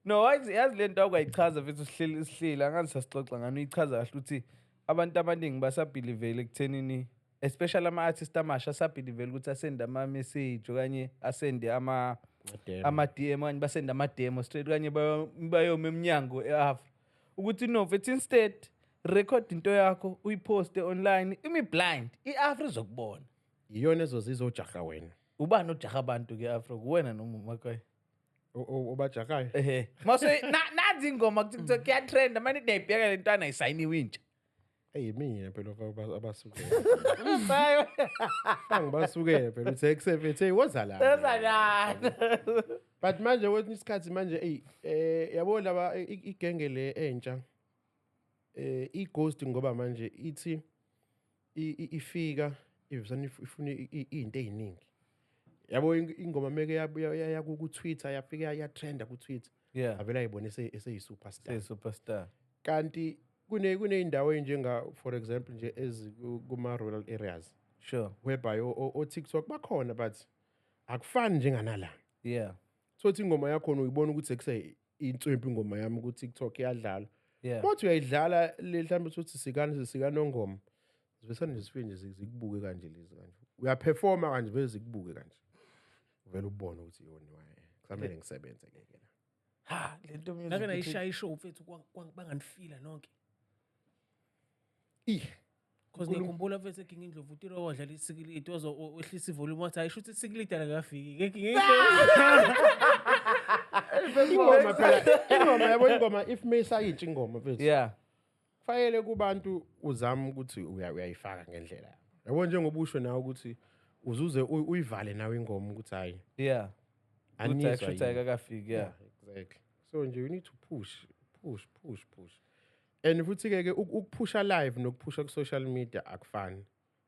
No, yazi le nto awukayichaza mfethu sihleli angazi sasixoxa ngani uyichaza kahle ukuthi abantu abaningi basabhilivele ekuthenini especially ama-artist amasha asabhilivele ukuthi asende ama-message okanye asende ama-DM okanye basende ama-demo straight okanye bayome emnyango e-Afro. Ukuthi no mfethu instead record into yakho uyiposte online imi blind i-Afro izokubona.
Iyona ezozizojaha wena.
Ubani ojaha abantu ke-Afro kuwena noma uMakwai?
Obajakayo.
Ehe. Mase nazi ingoma ku TikTok iyatrenda manje ndiyayibheka le ntwana isayiniwe intsha.
Hey mina phela abasukele.
Sayo.
Angibasukele phela uthi ekusefethe hey woza la.
Woza la.
But manje kwesinye isikhathi manje hey yabo laba igenge le entsha i-ghost ngoba manje ithi ifika ivusana ifune izinto eziningi. Yabo ingoma meke ya ku Twitter yafika ya trenda ku Twitter.
Yeah.
Avela ayibone eseyi superstar.
Say superstar.
Kanti kuneyindawo enjenga for example nje kuma rural areas.
Sure.
Whereby o TikTok bakhona but akufani njenganala.
Yeah.
So thi ingoma yakho uyibona ukuthi ekuse inswempu ingoma yami ku TikTok iyadlala.
Yeah.
Kodwa uyayidlala le mhlawumbe uthi sikani sikanongoma. Zibesana nje zifike nje zikubuke kanje lezi kanje. Uyaperforma kanje bese zikubuke kanje. Uvela ubone ukuthi yona waye. Kusamele ngisebenze ke ke la.
Ha, lento music.
Ngake nayishaya ishow mfethu banganifila nonke.
Ih.
Because ngikhumbula mfethu eGingi Indlovu uTiro wadlala isikilidi wazo wehlisa ivolume wathi hayi shuthi isikilidi akafiki. Egingi Indlovu.
Ingoma phela, ingoma yabo ingoma if mayisayintsha ingoma mfethu.
Yeah.
Kufanele kubantu uzame ukuthi uyayifaka ngendlela yabo. Yabo njengoba usho nawe ukuthi uzuze uyivale nawe ingoma ukuthi hayi.
Yeah.
Anizwa
Ukuthi
yini.
akakafiki, yeah.
Yeah, exactly. So nje you need to push, push, push, push. And futhi ke ukuphusha live nokuphusha ku social media akufani.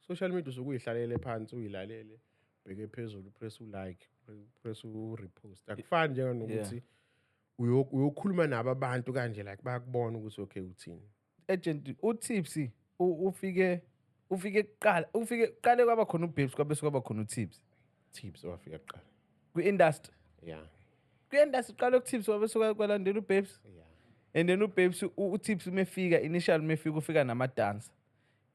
Social media usuke uyihlalele phansi, uyilalele, ubheke phezulu, press u-like, press u-repost. Akufani njenganokuthi uyokhuluma nabo abantu kanje, like bayakubona ukuthi okay, uthini.
Agent, uTipsy ufike kuqala, ufike kuqale kwaba khona uBabes, kwabe kwaba khona uTipsy?
Tips owafika kuqala.
Kwi-industry?
Yeah.
Kwi-industry qala kuTips, kwabe sekwalandela uBabes?
Yeah.
And then uBabes, uTips umefika initial, umefika ufika nama-dancer,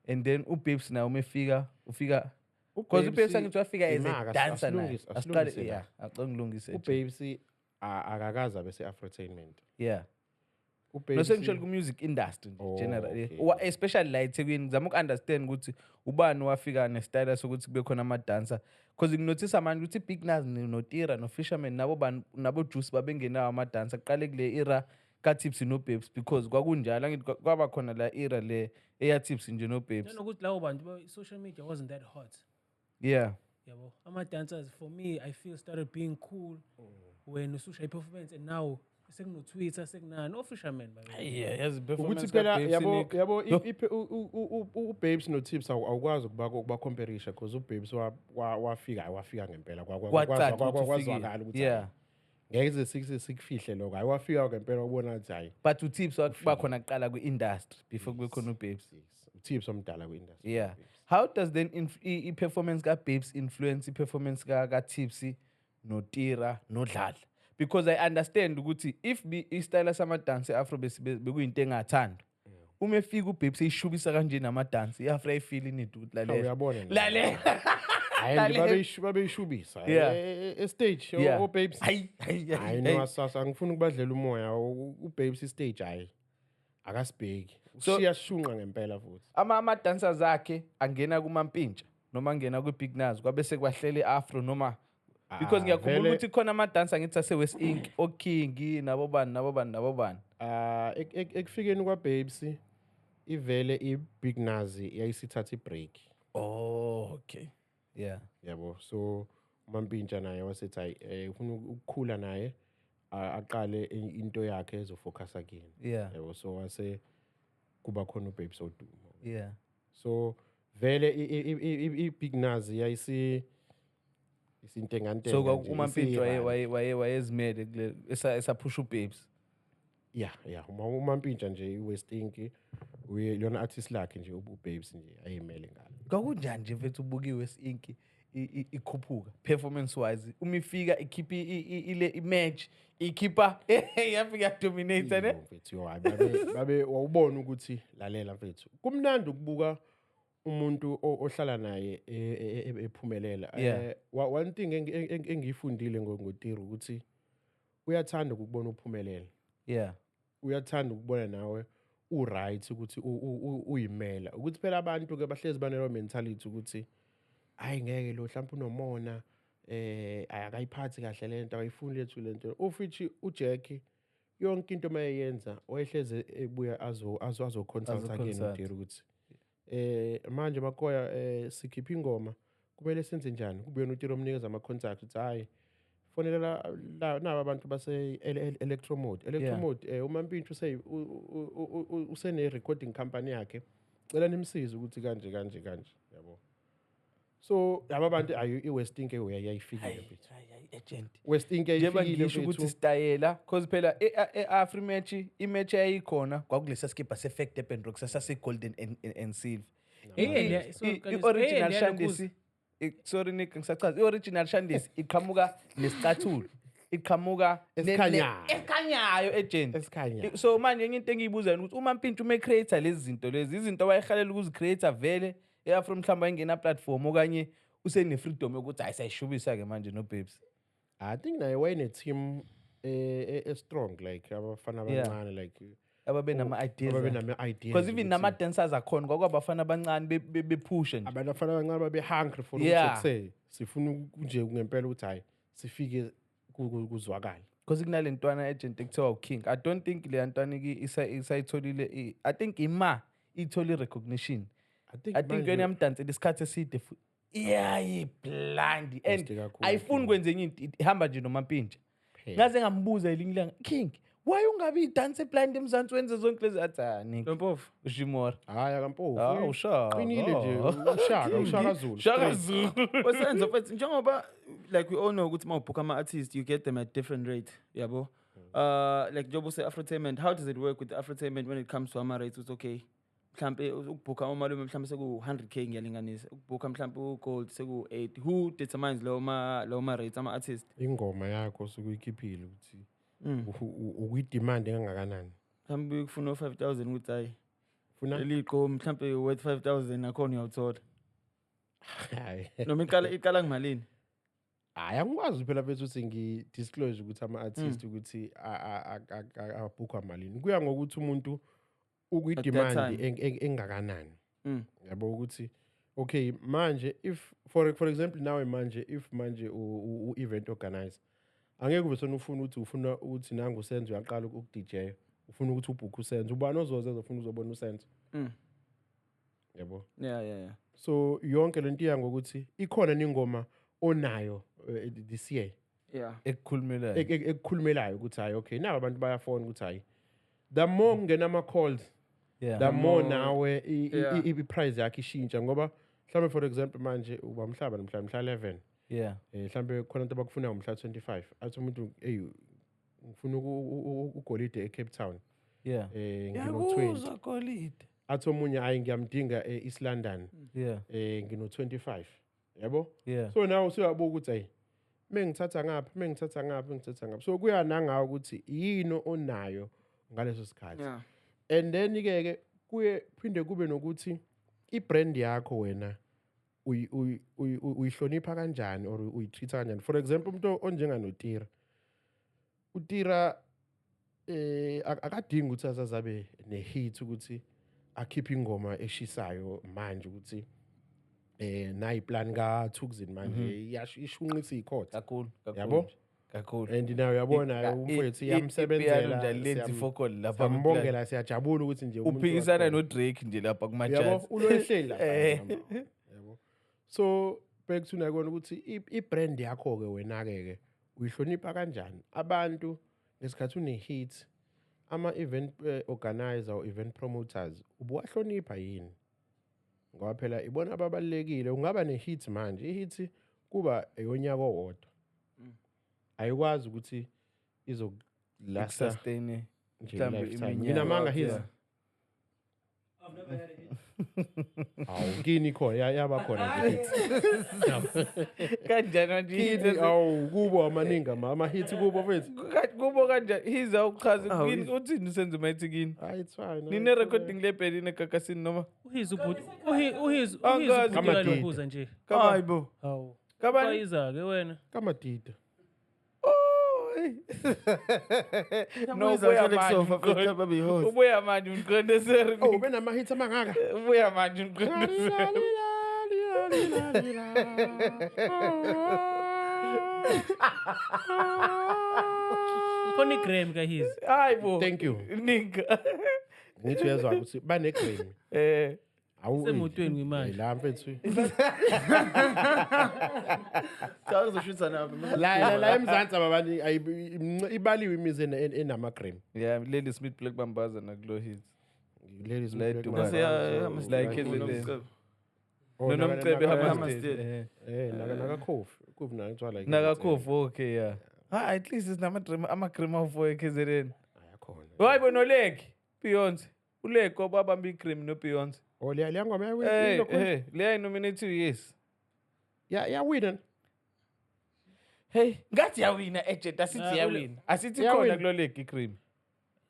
and then uBabes naye umefika ufika, because uBabes angithi wafika as a
Imaka,
dancer naye. Asiqale.
Asilungise la.
Yeah, acela ngilungise.
UBabes akakaze abe se-Afrotainment.
Yeah, no, sengisho ku-music industry nje,
Oh,
generally.
okay.
Especially la eThekwini, ngizama uku-understand ukuthi ubani wafika nesitayela sokuthi kube khona ama-dancer, because nginothisa manje ukuthi i-Big Nuz noTira no-Fisherman nabo bani nabo Juice babengenawo ama-dancer kuqale kule era ka-Tips no-Babes, because kwakunjalo angithi, kwaba khona la era le eya-Tips nje no-Babes.
Nanokuthi labo bantu social media wasn't that hot. Yabo, ama-dancers for me, I feel, started being cool when ususha i-performance, and now sekuno-Twitter, sekunani, o-Fisherman babe.
Yeah, yazi.
Ukuthi phela yabo uBabes noTips awukwazi ukuba-comparisha because uBabes wafika, hayi, wafika ngempela.
Kwacaca ukuthi ufikile.
Kwazwakala ukuthi hayi, ngeke size sikufihle lokho. Hayi, wafika ngempela, ubona ukuthi hayi.
But uTips wakuba khona kuqala kwi-industry before kube khona uBabes.
Yes, uTips omdala kwi-industry.
Yeah. How does then i-performance ka-Babes influence i-performance ka-Tipsy noTira noDladla? Because I understand ukuthi if isitayela samadansi e-Afro bekuyinto engathandwa. Uma efika uBabes eyishubisa kanje namadansi, i-Afro ayifeel need ukuthi
Hawu,
lalela.
uyabona nje.
Lalela.
Hayi, nje babeyishubisa e-stage oBabes.
Hayi, hayi,
Hayi,
hayi.
no, asasa angifuni ukubadlela umoya. uBabes i-stage, hayi, akasibheki. Ushiya shunqa ngempela futhi.
Ama-dancers akhe angena kuMampintsha noma angena kwi-Big Nuz, kwabe sekwahlela i-Afro noma, because
Ah,
ngiyakhumbula
vele
ukuthi khona amadansa angithi ase-West Ink, oKing, nabo bani nabo bani nabo bani.
Ah, ekufikeni kwaBabes ivele i-Big Nuz yayisithatha i-break.
Oh, okay. Yeah.
Yabo, so uMampintsha naye wasethi hayi, ufuna ukukhula naye, aqale into yakhe ezofocusa kuyena. Yabo, so wase kuba khona uBabes odumo. So vele i-Big Nuz yayisi isintengantenga
So
nje,
uMampintsha
isiyi-run.
wayezimele kule esaphusha uBabes.
Yeah, uMampintsha nje i-West Ink uye lona artist lakhe nje uBabes nje ayimele ngalo.
Kwakunjani nje mfethu ubuka i-West Ink ikhuphuka performance wise, uma ifika ikhipha ile image, ikhipha yafika yadominate ne?
Yo, mfethu, yo, hayi, babe wawubona ukuthi lalela mfethu, kumnandi ukubuka umuntu ohlala naye ephumelela. One thing engiyifundile ngoTiro ukuthi uyathanda ukubona uphumelela. Uyathanda ukubona nawe u-right, ukuthi uyimela, ukuthi phela abantu ke bahlezi banelo mentality ukuthi hayi, ngeke lo, mhlawumbe unomona, akayiphathi kahle lento, akayifuni lethu lento, ufithi uJack yonke into mayeyenza wayehleze ebuya azo consult again.
Azo-consult.
uTiro ukuthi manje makoya, sikhipha ingoma, kumele senze njani? Kube yena uTiro omnikeza ama contact ukuthi hayi, fonela naba abantu base Electromode. Electromode, uMampintsha usene recording company yakhe, cela nimsize ukuthi kanje kanje kanje, yabo. So laba bantu ayi, iWest Ink yayifikile mfethu.
Hayi, hayi, agent.
West Ink
Njengoba
yayifikile
ngisho ukuthi
mfethu.
sitayela, cause phela e-Afri match, i-match eyayikhona kwakulesa skibha se-Fact Durban Rock, sasase-golden and silver.
Sorry, Nkanyiso,
I-original
leya
Shandisi, sorry Nick, ngisachaza, i-original Shandisi iqhamuka nesicathulo, iqhamuka
Esikhanyayo.
Esikhanyayo, agent.
Esikhanyayo.
So manje enye into engiyibuzayo ukuthi uMampintsha uma ecreate lezi zinto lezi, izinto wayehalela ukuzicreate vele e-Afro, mhlawumbe ayengena platform okanye usene-freedom yokuthi hayi, sayishubisa-ke manje no-Babes?
I think naye wayene team e strong, like abafana abancane, like
ababe nama-ideas.
Ababe nama-ideas.
Because even
ukuthi
nama-dancers akhona kwakwabafana abancane bephushe nje.
Abantu abafana abancane babe hungry for ukuthi kuse sifuna nje ngempela ukuthi hayi, sifike kuzwakale.
Because kunale ntwana, agent, ekuthiwa uKing. I don't think leya ntwana isayitholile, I think ima ithole i-recognition.
I think
I think
manje
yona yamdansela isikhathi eside iyayi-blind and
Muhle kakhulu
ayifuni
King.
kwenza enye into, ihamba nje noMampintsha.
Phela.
Ngaze ngambuza elinye ilanga, "King, Why ungabi i-dance blind eMzansi, wenze zonke lezi? Athi, ah, Nick.
Lompofu.
Ushimora.
Hayi, akampofu.
Ah, ushaka.
Qinile nje, ushaka, ushaka Zulu.
Shaka Zulu.
Wesenzo mfethu, njengoba like we all know ukuthi mawubhuka ama-artist, you get them at different rate, yabo. Like njengoba use-Afrotainment, how does it work with the Afrotainment when it comes to ama-rates, ukuthi okay, mhlampe ukubhukha umalume mhlampe seku-100K, ngiyalinganisa, ukubhukha mhlampe u-Gold seku-8, who determines lawo ma-rates ama-artist?
Ingoma yakho osukuyikhiphile ukuthi ukuyidemand engakanani.
Mhlampe kufuna u-5000, ukuthi hayi,
Funa
leli qo mhlampe worth 5000, nakhona uyawuthola?
Hayi.
Noma iqala kumalini?
Hayi, angikwazi phela mfethu ukuthi ngi-disclose ukuthi ama-artist ukuthi abhukhwa malini. Kuya ngokuthi umuntu ukwi-demand
time.
engakanani. Yabo, ukuthi okay, manje if for example nawe manje, if manje u-event organizer, angeke ube sona ufuna ukuthi ufuna ukuthi nangu uSenzo uyaqala uku-DJ, ufuna ukuthi ubhukhe uSenzo, ubani ozoze ezofuna uzobona uSenzo? Yabo.
Yeah.
So yonke lento iya ngokuthi ikhona ningoma onayo this year
Ekukhulumelayo.
Ekukhulumelayo ukuthi hayi, okay, nawo abantu bayafona ukuthi hayi, the more kungena ama-calls, the more nawe i-price yakho ishintsha, ngoba mhlawumbe, for example, manje uba mhlaba mhla mhla 11, mhlambe khona into abakufuna ngomhla 25, athi umuntu, "Hey, ngifuna ugolide eCape Town." Ngino 20.
Yakuzwa golide.
Athi omunye, "Hayi, ngiyamdinga e-East London." Ngino 25, yabo. So nawe usuyabuka ukuthi hayi, mengithatha ngapha, mengithatha ngapha, mengithatha ngapha. So kuya nangawe ukuthi yini onayo ngaleso sikhathi. And then ke ke kuye phinde kube nokuthi i-brand yakho wena uyihlonipha kanjani or uyitreat kanjani. For example, umuntu onjenganoTira, uTira akadingi ukuthi azazabe ne-hit ukuthi akhiphe ingoma eshisayo manje, ukuthi nayi plan ka Thukzin manje ishunqisa ikhotha.
Kakhulu, kakhulu.
Yabo?
Kakhulu.
And nayo uyabona umfowethu iyamsebenzela.
Ipiano nje lenzi fokol lapha.
Siyambongela, siyajabula ukuthi nje umuntu
Uphikisana
wakhona.
noDrake nje lapha kuma
Yabo,
charts.
uloyehleli lapha, yabo. So back to nakona ukuthi i-brand yakho ke wena ke ke uyihlonipha kanjani abantu ngesikhathi une-hit, ama-event organizer or event promoters ubuwahlonipha yini? Ngoba phela ibona ababalulekile. Ungaba ne-hit manje, i-hit kuba eyonyaka owodwa, ayikwazi ukuthi izokulasta
Sustain
nje
mhlawumbe
lifetime.
iminyaka.
Nginamanga his?
I've never had a hit.
Awu, kini khona yaba khona nje hit.
Kanjani manje?
Kini, awu, kubo amaningi ama-hit kubo mfethu.
Kubo kanjani? Hiza ukuchaza.
Awu,
Kini uthini usenze mayithi kini?
Hayi, it's fine.
Nine recording label inegagasini noma?
Uhiza ubhuti, uhiza
Angazi.
ubhuti
Kamadida.
kalokhuza nje.
Hayi bo.
Hawu.
Kabani?
Bayiza ke wena.
Kamadida.
Oh, hey. No,
Ubuya
ubuya
manje
manje.
mfethu, babe yi-host.
Ubuya manje umqonde seri.
Oh, benama-hit amangaka.
Ubuya manje umqonde seri.
Khona iGrammy kaHiz.
Hayi bo.
Thank you.
Ninga.
Ngithi uyezwa ukuthi bane-Grammy. Awu,
Semotweni kwimanje.
la mfethu.
Cha, uzoshutha napha.
La eMzansi ababantu ibaliwe imizi enama-Grammy.
Yeah, Lady Smith, Black Mambaza nakulo hits.
Ladies
La
Black
eDubai.
Bese
Mambazo,
Like KZN.
Oh,
Nonomcebe
Hammerstead.
Hammerstead.
Naka Kofi. Kofi nayo kuthiwa like
Naka Kofi, okay, yeah. Ah, at least sinama ama-Grammy awu-4 eKZN.
Ayakhona.
Hayi bo, noLeg, Beyonce. ULeg wabamba i-Grammy no-Beyonce.
Oh, leya ngoma yawina.
Hey, hey, leya nominated, yes.
Ya yawina.
Hey, ngathi yawina, agent, asithi
Ah,
yawina. Asithi
Yawina.
khona kulo leg i-Grammy.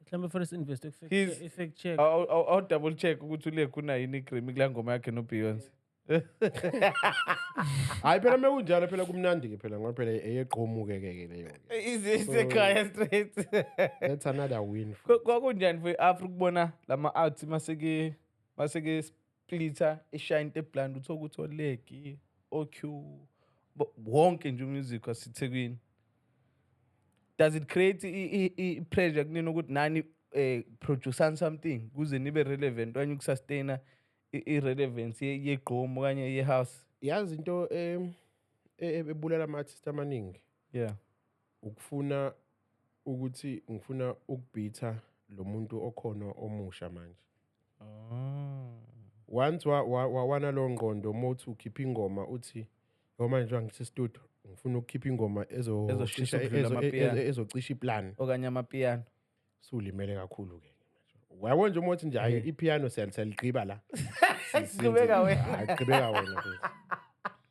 Mhlawumbe first invest fact check.
I'll double check ukuthi uLeg unayo yini i-Grammy kulaa ngoma yakhe no-Beyonce.
Hayi phela, mekunjalo phela kumnandi ke phela, ngoba phela eyegqomu ke ke leyo.
Isekhaya straight.
That's another win.
Kwakunjani for i-Africa ukubona lama outs maseke splitter eshaya into eblind, uthola ukuthi oLeg, OQ, wonke nje umusic waseThekwini? Does it create i-pressure kunini ukuthi nani produce something kuze nibe relevant okanye ukusustaina i-relevance yegqom okanye ye-house?
Yazi into ebulala ama-artist amaningi ukufuna Ukuthi ngifuna ukubhitha lo muntu okhona omusha manje. Once wa wana lo ngqondo, mothi ukhipha ingoma, uthi yho, manje ngithi studio ngifuna ukukhipha ingoma
Ezoshisa ukudlula amapiano.
Ezocisha iplan,
Okanye amapiano.
Sulimele kakhulu ke manje, yabo nje, uma uthi nje hayi, ipiano siyaligqiba la.
Gqibeka wena.
Hayi, gqibeka wena mfethu,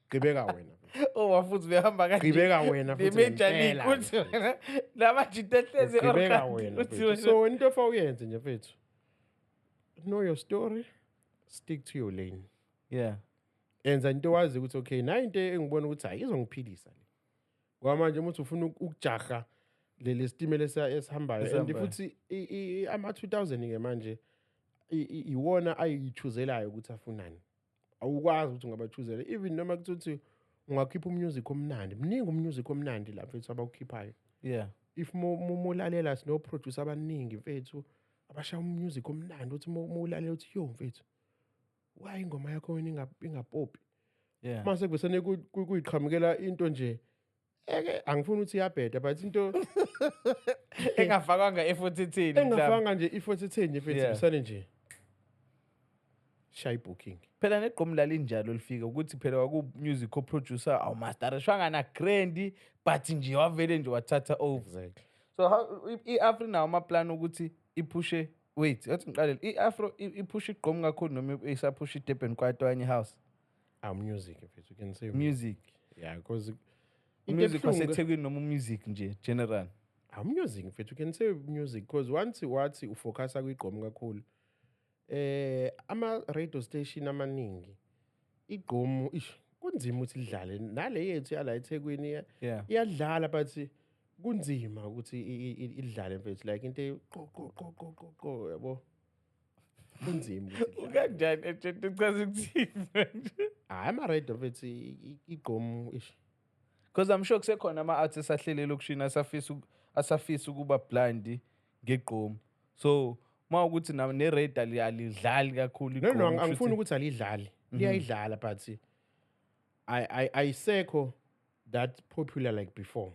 gqibeka wena.
Oh, futhi behamba kanje.
Gqibeka wena futhi.
Ne-Major League.
Ngempela,
Uthi wena lamajita ehlezi
gqibeka
e-orchard,
wena
uthi
mfethu.
wena.
So into ofa uyenze nje mfethu, know your story, stick to your lane. Enza into wazi ukuthi okay, nayi into engibona ukuthi hayi, izongiphilisa le, ngoba manje uma uthi ufuna ukujaha leli sitimela esihambayo and
Esihambayo.
futhi ama-2000 ke manje iwona ayichuzelayo ukuthi afunani. Awukwazi ukuthi ungabachuzela, even noma kuthi ungakhipha umusic omnandi, mningi umusic omnandi la mfethu abawukhiphayo. If mulalela, sino-producer abaningi mfethu abashaya umusic omnandi, uthi mulalela uthi yo mfethu, why ingoma yakho wena ingapopi? Mase kuvesane kuyiqhamukela into nje eke angifuni ukuthi iyabheda, but into
Engafakwanga effort etheni mhlawumbe.
Engafanga nje i-effort etheni nje mfethu. Kusane nje shaya ibooking.
Phela negqomu lalinjalo lifika ukuthi phela kwaku-music co-producer awumasterishwanga na-grand, but nje wavele nje wathatha over.
Exactly.
So how i-Afro inawo amaplan ukuthi iphushe, wait, athi ngiqalele, i-Afro iphushe igqomu kakhulu noma isaphusha i-Durban Kwaito okanye house?
Ah, music mfethu, you can say
Music.
Yeah, because into
Music
ebuhlungu-
waseThekwini noma umusic nje general?
Ah, music mfethu, you can say music, because once wathi ufocusa kwigqomu kakhulu, ama radio station amaningi igqomu ish kunzima ukuthi lidlale, nale yethu yala eThekwini iyadlala, but kunzima ukuthi idlale mfethu, like into qo qo qo qo qo qo, yabo, kunzima ukuthi idlale.
Ukanjani agent, uchaza ukuthini manje?
Hayi, ama radio mfethu, igqomu ish.
Because I'm sure kusekhona ama-artists ahlele elokishini asafisa ukuba blind ngegqomu, so uma ukuthi ne-radio alidlali kakhulu
No,
igqomu, kusho
angifuni ukuthi alidlali, liyayidlala, but ayisekho that popular like before,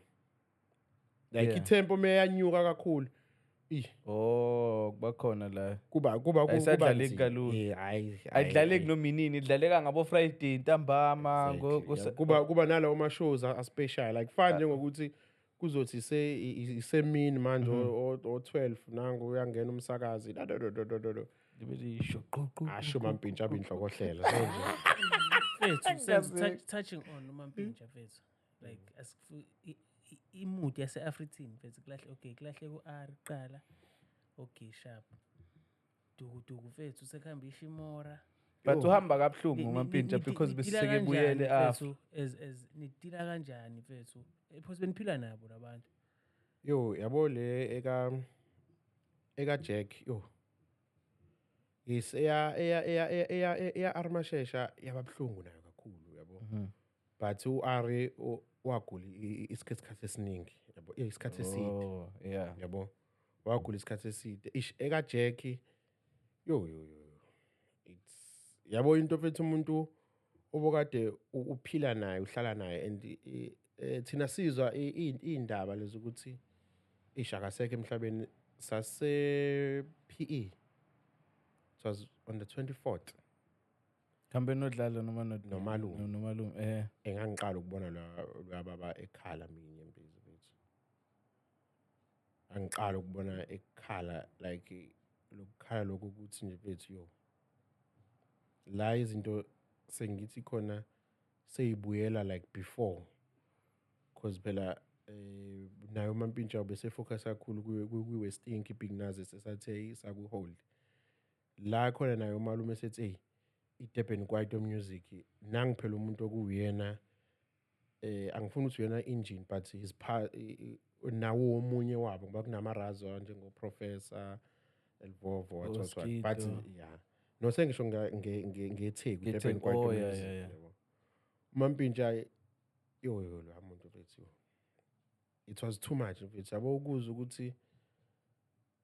like itempo meyanyuka kakhulu.
Oh, kuba khona la.
Kuba
Ayisadlaleki
nzima.
kalula.
Hayi,
Ayidlaleki noma inini, idlaleka ngabo-Friday ntambama.
Exactly, yeah. Kuba nalawo ma-shows a-special, like fana njengokuthi kuzothi isemini manje o-12, nangu uyangena umsakazi la do do do do do do.
Libe lisho qu, qu,
Asho
qu,
mampintshi abe inhlokohlela, so nje.
Mfethu, Senzo, touching on uMampintsha mfethu, like imood yase-African mfethu, kulahle, okay, kulahle ku-R kuqala, okay, sharp, dukuduku mfethu, sekuhamba ishimora.
But uhamba kabuhlungu uMampintsha because
Nidila
beseke buyele
kanjani,
afro.
mfethu, as nidila kanjani mfethu? Because beniphila nabo labantu.
Yo, yabo, le eka Jack, yo, yes, eya Armashesha yababhlungu nayo kakhulu, yabo. But uAri wagula isikhathi esiningi, yabo, isikhathi eside. Yabo, wagula isikhathi eside. Ish, eka Jack, yo yo yo yo. It's, yabo, into mfethu, umuntu obokade uphila naye, uhlala naye, and thina sizwa iy'ndaba lezi ukuthi ish, akasekho emhlabeni, sase PE. It was on the 24th.
Hambe nodlala noma
Nomalume.
Nomalume.
Engangiqala ukubona lwa baba ekhala mina inyembezi mfethu. Angiqala ukubona ekhala, like lokukhala lokhu ukuthi nje mfethu, yo, la izinto sengithi khona seyibuyela like before, because phela nayo uMampintsha bese focus kakhulu kwi West Ink, Big Nuz esathe isaku hold la khona, nayo umalume sethi hey, iDurban Kwaito music nangi phela umuntu okuyena, angifuni ukuthi uyena engine, but his part nawo omunye wabo, ngoba kunamarazo njengo Professor Elvovo, what what what, but
Oskido.
Yeah, no, sengisho ngeTheku, Durban
NgeTheku,
Kwaito
oh, yeah,
music,
yeah.
yabo. uMampintsha, yo yo, lo muntu mfethu, it was too much mfethu, yabo, ukuzwa ukuthi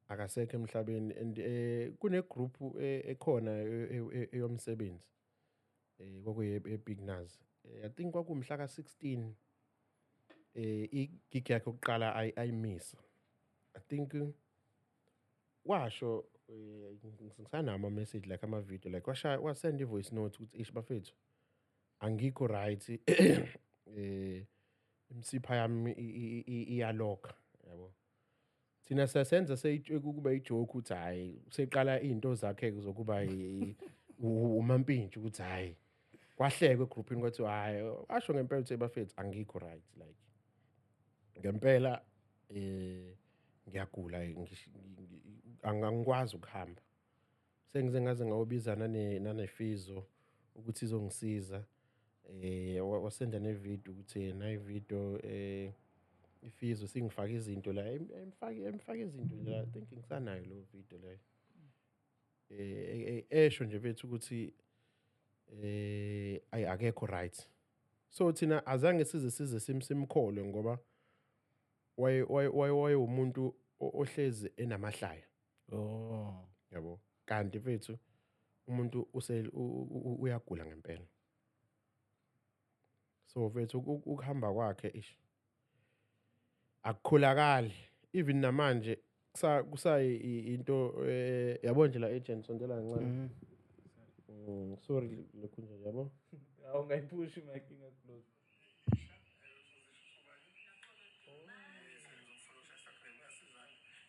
akasekho emhlabeni. And kune group ekhona eyomsebenzi kwakuye eBig Nuz. I think kwakumhla ka16 igig yakhe yokuqala ayimisa. I think washo ngisanawo ama-message, like ama-video, like washaya wasend i-voice note ukuthi, "Ish bafethu, angikho right, imsipha yami iyalokha," yabo. Thina siyasenza kuba i-joke ukuthi hhayi, useqala iy'nto zakhe zokuba umampintshi, ukuthi hhayi, kwahlekwa egruphini, kwathiwa hhayi, asho ngempela ukuthi, "Bafethu, angikho right, like ngempela ngiyagula, angikwazi ukuhamba, sengize ngaze ngawobiza nanefizo ukuthi izongisiza." Wasenda ne-video ukuthi nayi video, ifizo singifake izinto la, emfake izinto la. I think ngisanayo lo video leyo, esho nje bethu ukuthi ayi, akekho right. So thina azange size simkholwe ngoba waye umuntu ohlezi enamahlaya. Yabo, kanti mfethu umuntu use uyagula ngempela. So mfethu, ukuhamba kwakhe, ish, akukholakali even namanje, kusa into, yabo nje la. Agent, sondela kancane. Sorry, lokhu nje, yabo.
Awungayiphushi mic inga-close.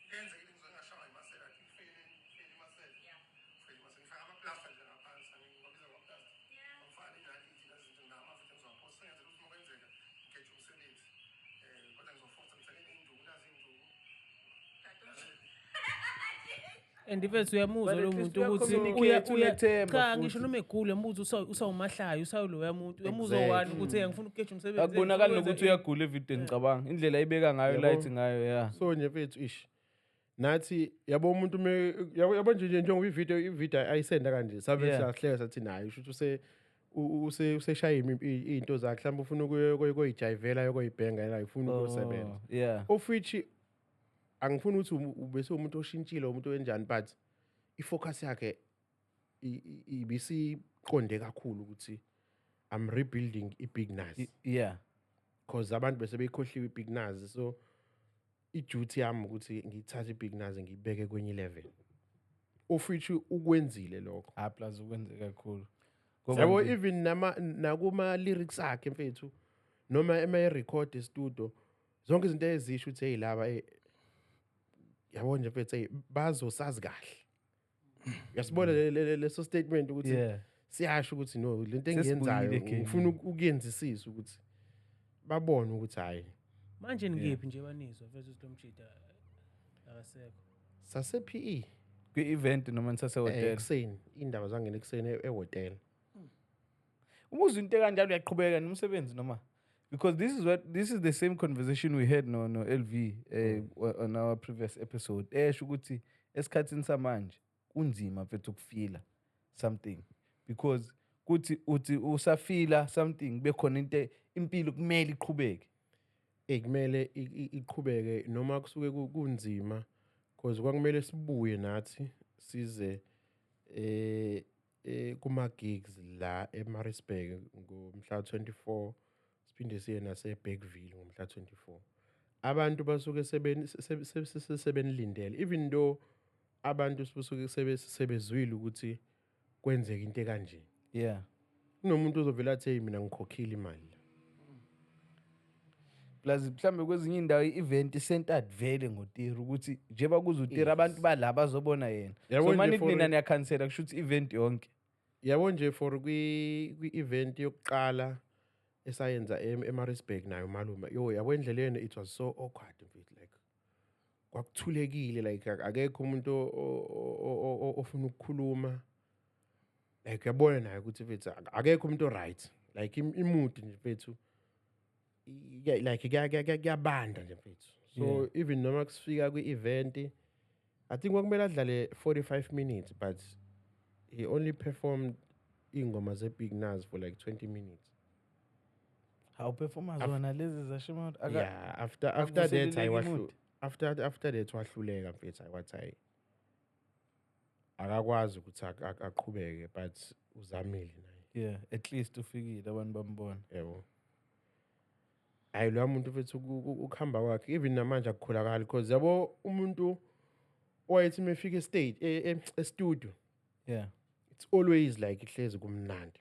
Kuyenzekile ngize ngashawa imasela, I think feli imasela, ngifake amaplasta nje ngaphansi, ngiwabiza ngamaplasta, ngifake inaliti nazinto, nginawo amafutha engizowaphosa, sengenzela ukuthi uma kwenzeka ngigeje umsebenzi, kodwa ngizoforsa ngithenge iy'nduku, nazi iy'nduku.
And mfethu, uyamuzwa
But
lo
at least
muntu ukuthi
uya-communicate, unethemba
cha,
futhi.
Ngisho noma egula, uyamuzwa usawumahlaya, usawuloya muntu, uyamuzwa
Exactly.
wani ukuthi, "Hey, ngifuna ukugeja umsebenzi."
Akubonakali
ngifuna
nokuthi uyagula evidweni, ngicabanga indlela ayibeka ngayo,
Yabo.
light ngayo, ya.
So nje mfethu, ish, nathi yabo umuntu yabo nje njengoba ivideo ayisenda kanje, sabe siyahleka, sathi naye usho ukuthi useshaya iy'nto zakhe, mhlawumbe ufuna ukuyoyijayivela, yokoyibhenga la, ufuna ukuyosebenza. Of which angifuni ukuthi ubese umuntu oshintshile, umuntu wenjani, but i-focus yakhe ibisiqonde kakhulu ukuthi I'm rebuilding i-Big Nuz, because abantu bese beyikhohliwe i-Big Nuz. So i-duty yami ukuthi ngiyithathe i-Big Nuz ngiyibeke kwenye level, of which ukwenzile lokho.
Ah, plus ukwenze kakhulu. Ngoba
Yabo, even nakuma lyrics akhe mfethu, noma ema record e-studio, zonke izinto ezisho ukuthi, hey, laba, yabo nje mfethu, hey, bazosazi kahle, uyasibona leso statement ukuthi siyasho ukuthi no, lento
Sesibuyile
engiyenzayo
egameni.
ngifuna ukuyenzisisa ukuthi babone ukuthi hayi.
Manje nikephi nje banizwa mfethu ukuthi lo mjida akasekho?
Sase PE.
Kwi-event noma nisasehhotela?
Ekuseni, indaba zangena ekuseni ehhotela.
Uma uzwa into ekanjalo, uyaqhubeka nomsebenzi noma? Because this is the same conversation we had no LV on our previous episode, esho ukuthi esikhathini samanje kunzima mfethu ukufila something, because kuthi uthi usafila something, bekhona into, impilo kumele iqhubeke.
Kumele iqhubeke noma kusuke kunzima, because kwakumele sibuye nathi size kuma gigs la eMaritzburg ngomhla 24, siphinde siye nase Bergville ngomhla 24. Abantu basuke sebenilindele, even though abantu basuke sebezwile ukuthi kwenzeka into kanje. Kunomuntu ozovela athi, "Hey, mina ngikhokhile imali."
Plus mhlambe kwezinye indawo i-event centered vele ngoTira, ukuthi njengoba kuze uTira, abantu bala bazobona yena.
Yabo
So
nje
manje nina niyakhansela, kusho ukuthi event yonke.
Yabo nje, for kwi-event yokuqala esayenza eMaritzburg nayo malume, yo, yabo, endleleni it was so awkward mfethu, like kwakuthulekile, like akekho umuntu ofuna ukukhuluma, like uyabona naye ukuthi mfethu akekho umuntu right, like i-mood nje mfethu, like kuyabanda nje mfethu. So even noma kusifika kwi-event, I think kwakumele adlale 45 minutes, but he only performed iy'ngoma ze-Big Nuz for like 20 minutes.
Hawu, performance wona lezi zashima.
Yeah, after that
Akuvuseleleki
hayi,
i-mood?
After that wahluleka mfethu, hayi, wathi hayi, akakwazi ukuthi aqhubeke, but uzamile naye.
Yeah, at least ufikile, abantu bambona.
Yebo. Hayi, loya muntu mfethu, ukuhamba kwakhe even namanje akukholakali, because yabo umuntu owayethi uma efika estate e-studio, it's always like ihlezi kumnandi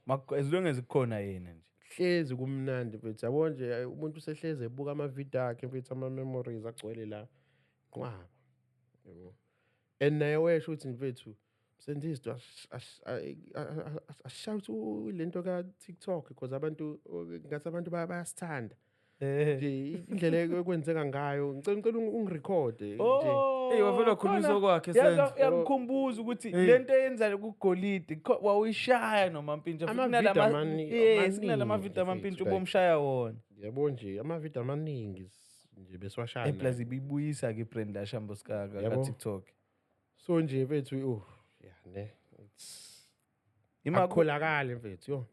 mfethu.
As long as kukhona yena nje.
Hlezi kumnandi mfethu, yabo nje, umuntu usehlezi ebuka amavidiyo akhe mfethu, ama-memories agcwele la nqwaba, yabo. And naye wesho ukuthi mfethu senze asishaye ukuthi lento ka-TikTok, because abantu ngathi abantu bayasithanda nje indlela ekwenzeka ngayo. Ngicela ungirekhode nje.
Oh,
Hey, wavele wakhulumisa
khona-
okwakhe,
Yazi,
Senzo.
Uyangikhumbuza ukuthi
Hey.
lento eyenzayo kugolide wawuyishaya noMampintsha. Futhi
Amavidiyo
kunalama
amaningi,
video amampintsha
mfethu, like-
ubomshaya wona.
Yabo nje, amavidiyo amaningi nje besiwashaya
Hey, plus
naye.
ibibuyisa ke ibrand yaShambo ka
Yabo.
TikTok.
So nje mfethu, oh yeah ne, it's akukholakali mfethu, yo.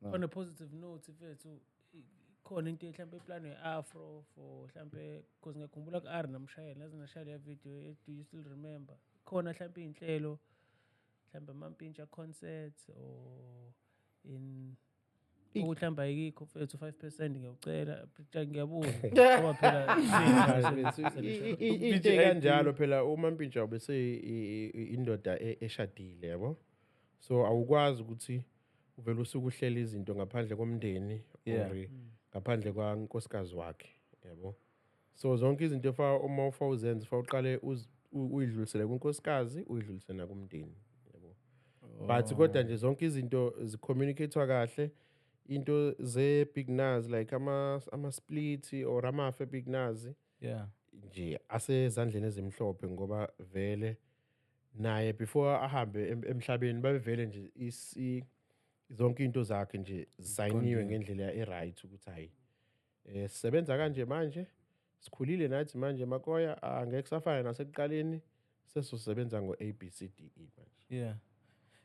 On a positive note mfethu, khona into mhlambe iplan ye-afro for mhlambe, because ngiyakhumbula ku-R namshayela naze nashaya leya video do you still remember? Khona mhlambe iy'nhlelo, mhlambe amampintsha concert or in ukuthi mhlambe ayikho mfethu, 5% ngiyawucela, ngiyabuza ngoba phela
Hayi, mfethu, into ekanjalo phela, uMampintsha bese indoda eshadile, yabo, so awukwazi ukuthi uvele usuke uhlela izinto ngaphandle komndeni or ngaphandle kwankosikazi wakhe, yabo. So zonke izinto fa uma ufa uzenza, fa uqale uyidlulisele kunkosikazi, uyidlulisele nakumndeni, yabo. But kodwa nje zonke izinto zicommunicatewa kahle, into ze-Big Nuz, like ama-split or amafa e-Big Nuz nje asezandleni ezimhlophe, ngoba vele naye before ahambe emhlabeni babevele nje zonke into zakhe nje zisayiniwe ngendlela e-right ukuthi hayi, sisebenza kanje manje, sikhulile nathi manje makoya, angeke safana nasekuqaleni, sesizosebenza ngo-A B C D E manje.
Yeah.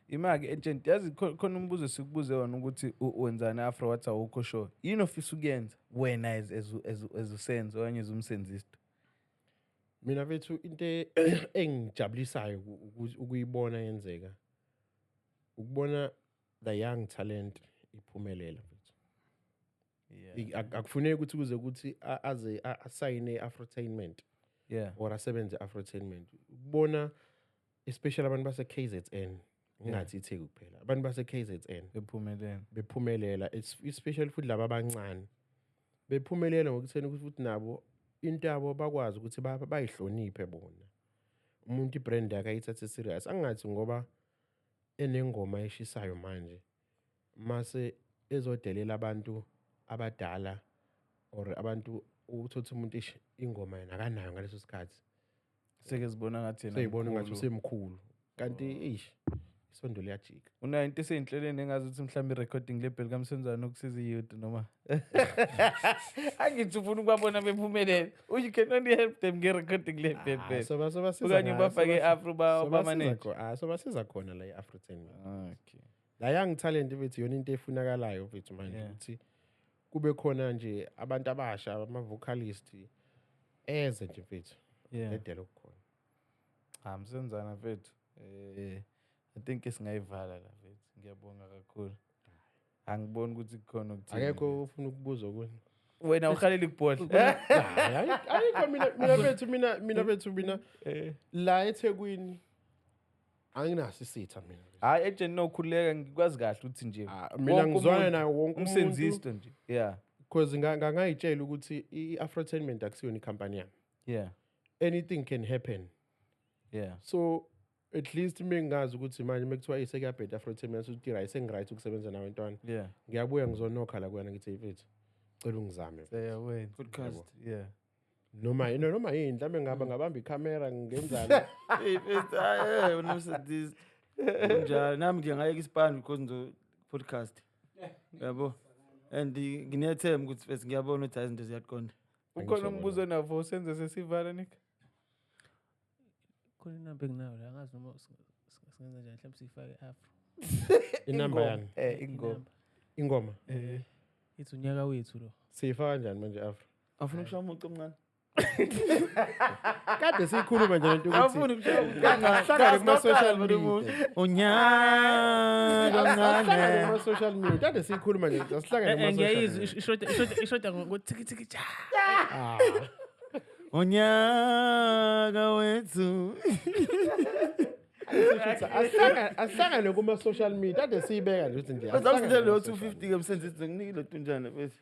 Imake agent, yazi khona umbuzo sikubuze wona ukuthi wenzani afro, wathi awukho sure. Yini ofisa ukuyenza wena as uSenzo okanye as umsenzisto?
Mina mfethu, into engijabulisayo ukuyibona yenzeka, ukubona the young talent iphumelela mfethu. Akufuneki ukuthi kuze ukuthi aze asayine i-Afrotainment or asebenze i-Afrotainment. Ukubona especially abantu base-KZN, ngingathi iTheku kuphela, abantu base-KZN
Bephumelela.
Bephumelela, especially futhi laba abancane bephumelela ngokutheni ukuthi futhi nabo into yabo bakwazi ukuthi bayihloniphe bona. Umuntu ibrand yakhe ayithathe serious, angathi ngoba enengoma eshisayo manje mase ezodelela abantu abadala or abantu, uthatha umuntu ingoma yena akanayo ngaleso sikhathi.
Seke zibona ngathi yena
Seyibona ngathi
mkhulu.
Usemkhulu, kanti eish, isondo liyajika.
Unayo into eseyinhlelweni engazi ukuthi mhlawumbe i-recording label kaMsenzana ukusiza i-youth, noma angithi ufuna ukubabona bephumelele, you can only help them nge-recording label
Ah,
phela.
sobasiza
Okanye ubafake i-afro bamanage.
Sobasiza khona la i-Afrotainment.
Okay.
La young talent mfethu, iyona into efunakalayo mfethu manje, ukuthi kube khona nje abantu abasha, ama-vocalist eze nje mfethu, dedele okukhona.
Cha, Msenzana mfethu, I think singayivala la mfethu. Ngiyabonga kakhulu. Angiboni ukuthi kukhona okuthini.
Akekho ufuna ukubuza okunye?
Wena uhalela ikubhodla.
Hayi, ayikho. Mina mfethu, mina mfethu, mina la eThekwini anginaso isitha mina.
Hayi agent, no, khululeka, ngikwazi kahle ukuthi nje
Ah, mina
wonke
ngizwana
umuntu
naye wonke umuntu.
Umsenzisto nje. Yeah.
Because ngangayitshela ukuthi i-Afrotainment akusiyona ikhampani yami. Anything can happen. So at least mengazi ukuthi manje mekuthiwa isekuyabheda Afrotainment, uthi right, sengiright ukusebenza nawe ntwana. Ngiyabuya ngizonokha la kuwena, ngithi mfethu, cela ungizame.
Siyawena.
Podcast.
Yeah.
Noma yini mhlawumbe ngaba ngabamba ikhamera, ngenzani.
Hey, first, hayi, wena umsenzisi. Kunjalo, nami ngiye ngayeka isipani because ngizo podcast. Yabo. And nginethemba ukuthi first ngiyabona ukuthi hayi, izinto ziyaqonda.
Ukhona umbuzo navo senze sesivala, Nick?
Khona inamba enginayo la, angazi noma singenza njani, mhlawumbe siyifake afro.
Inamba yani?
Ingoma.
Inamba.
Ingoma.
Ithi unyaka wethu lo.
Siyifaka kanjani manje afro?
Afuna ukushaya umucu omncane.
Kade siyikhuluma nje lento ukuthi
Awufuni ukushaya
asihlangane kuma-social media.
Unyaka
Asihlangane
omncane.
kuma-social media. Kade siyikhuluma nje, asihlangane kuma-social
Ngiyayizwa
media.
ishoda ngothiki thiki cha.
Ah.
Unyaka wethu.
Asihlangane kuma-social media. Kade siyibeka nje ukuthi nje
Kodwa
asihlangane
awusindele leyo
kuma-social
250 ke msenzisi ngikunika lo tunjana mfethu.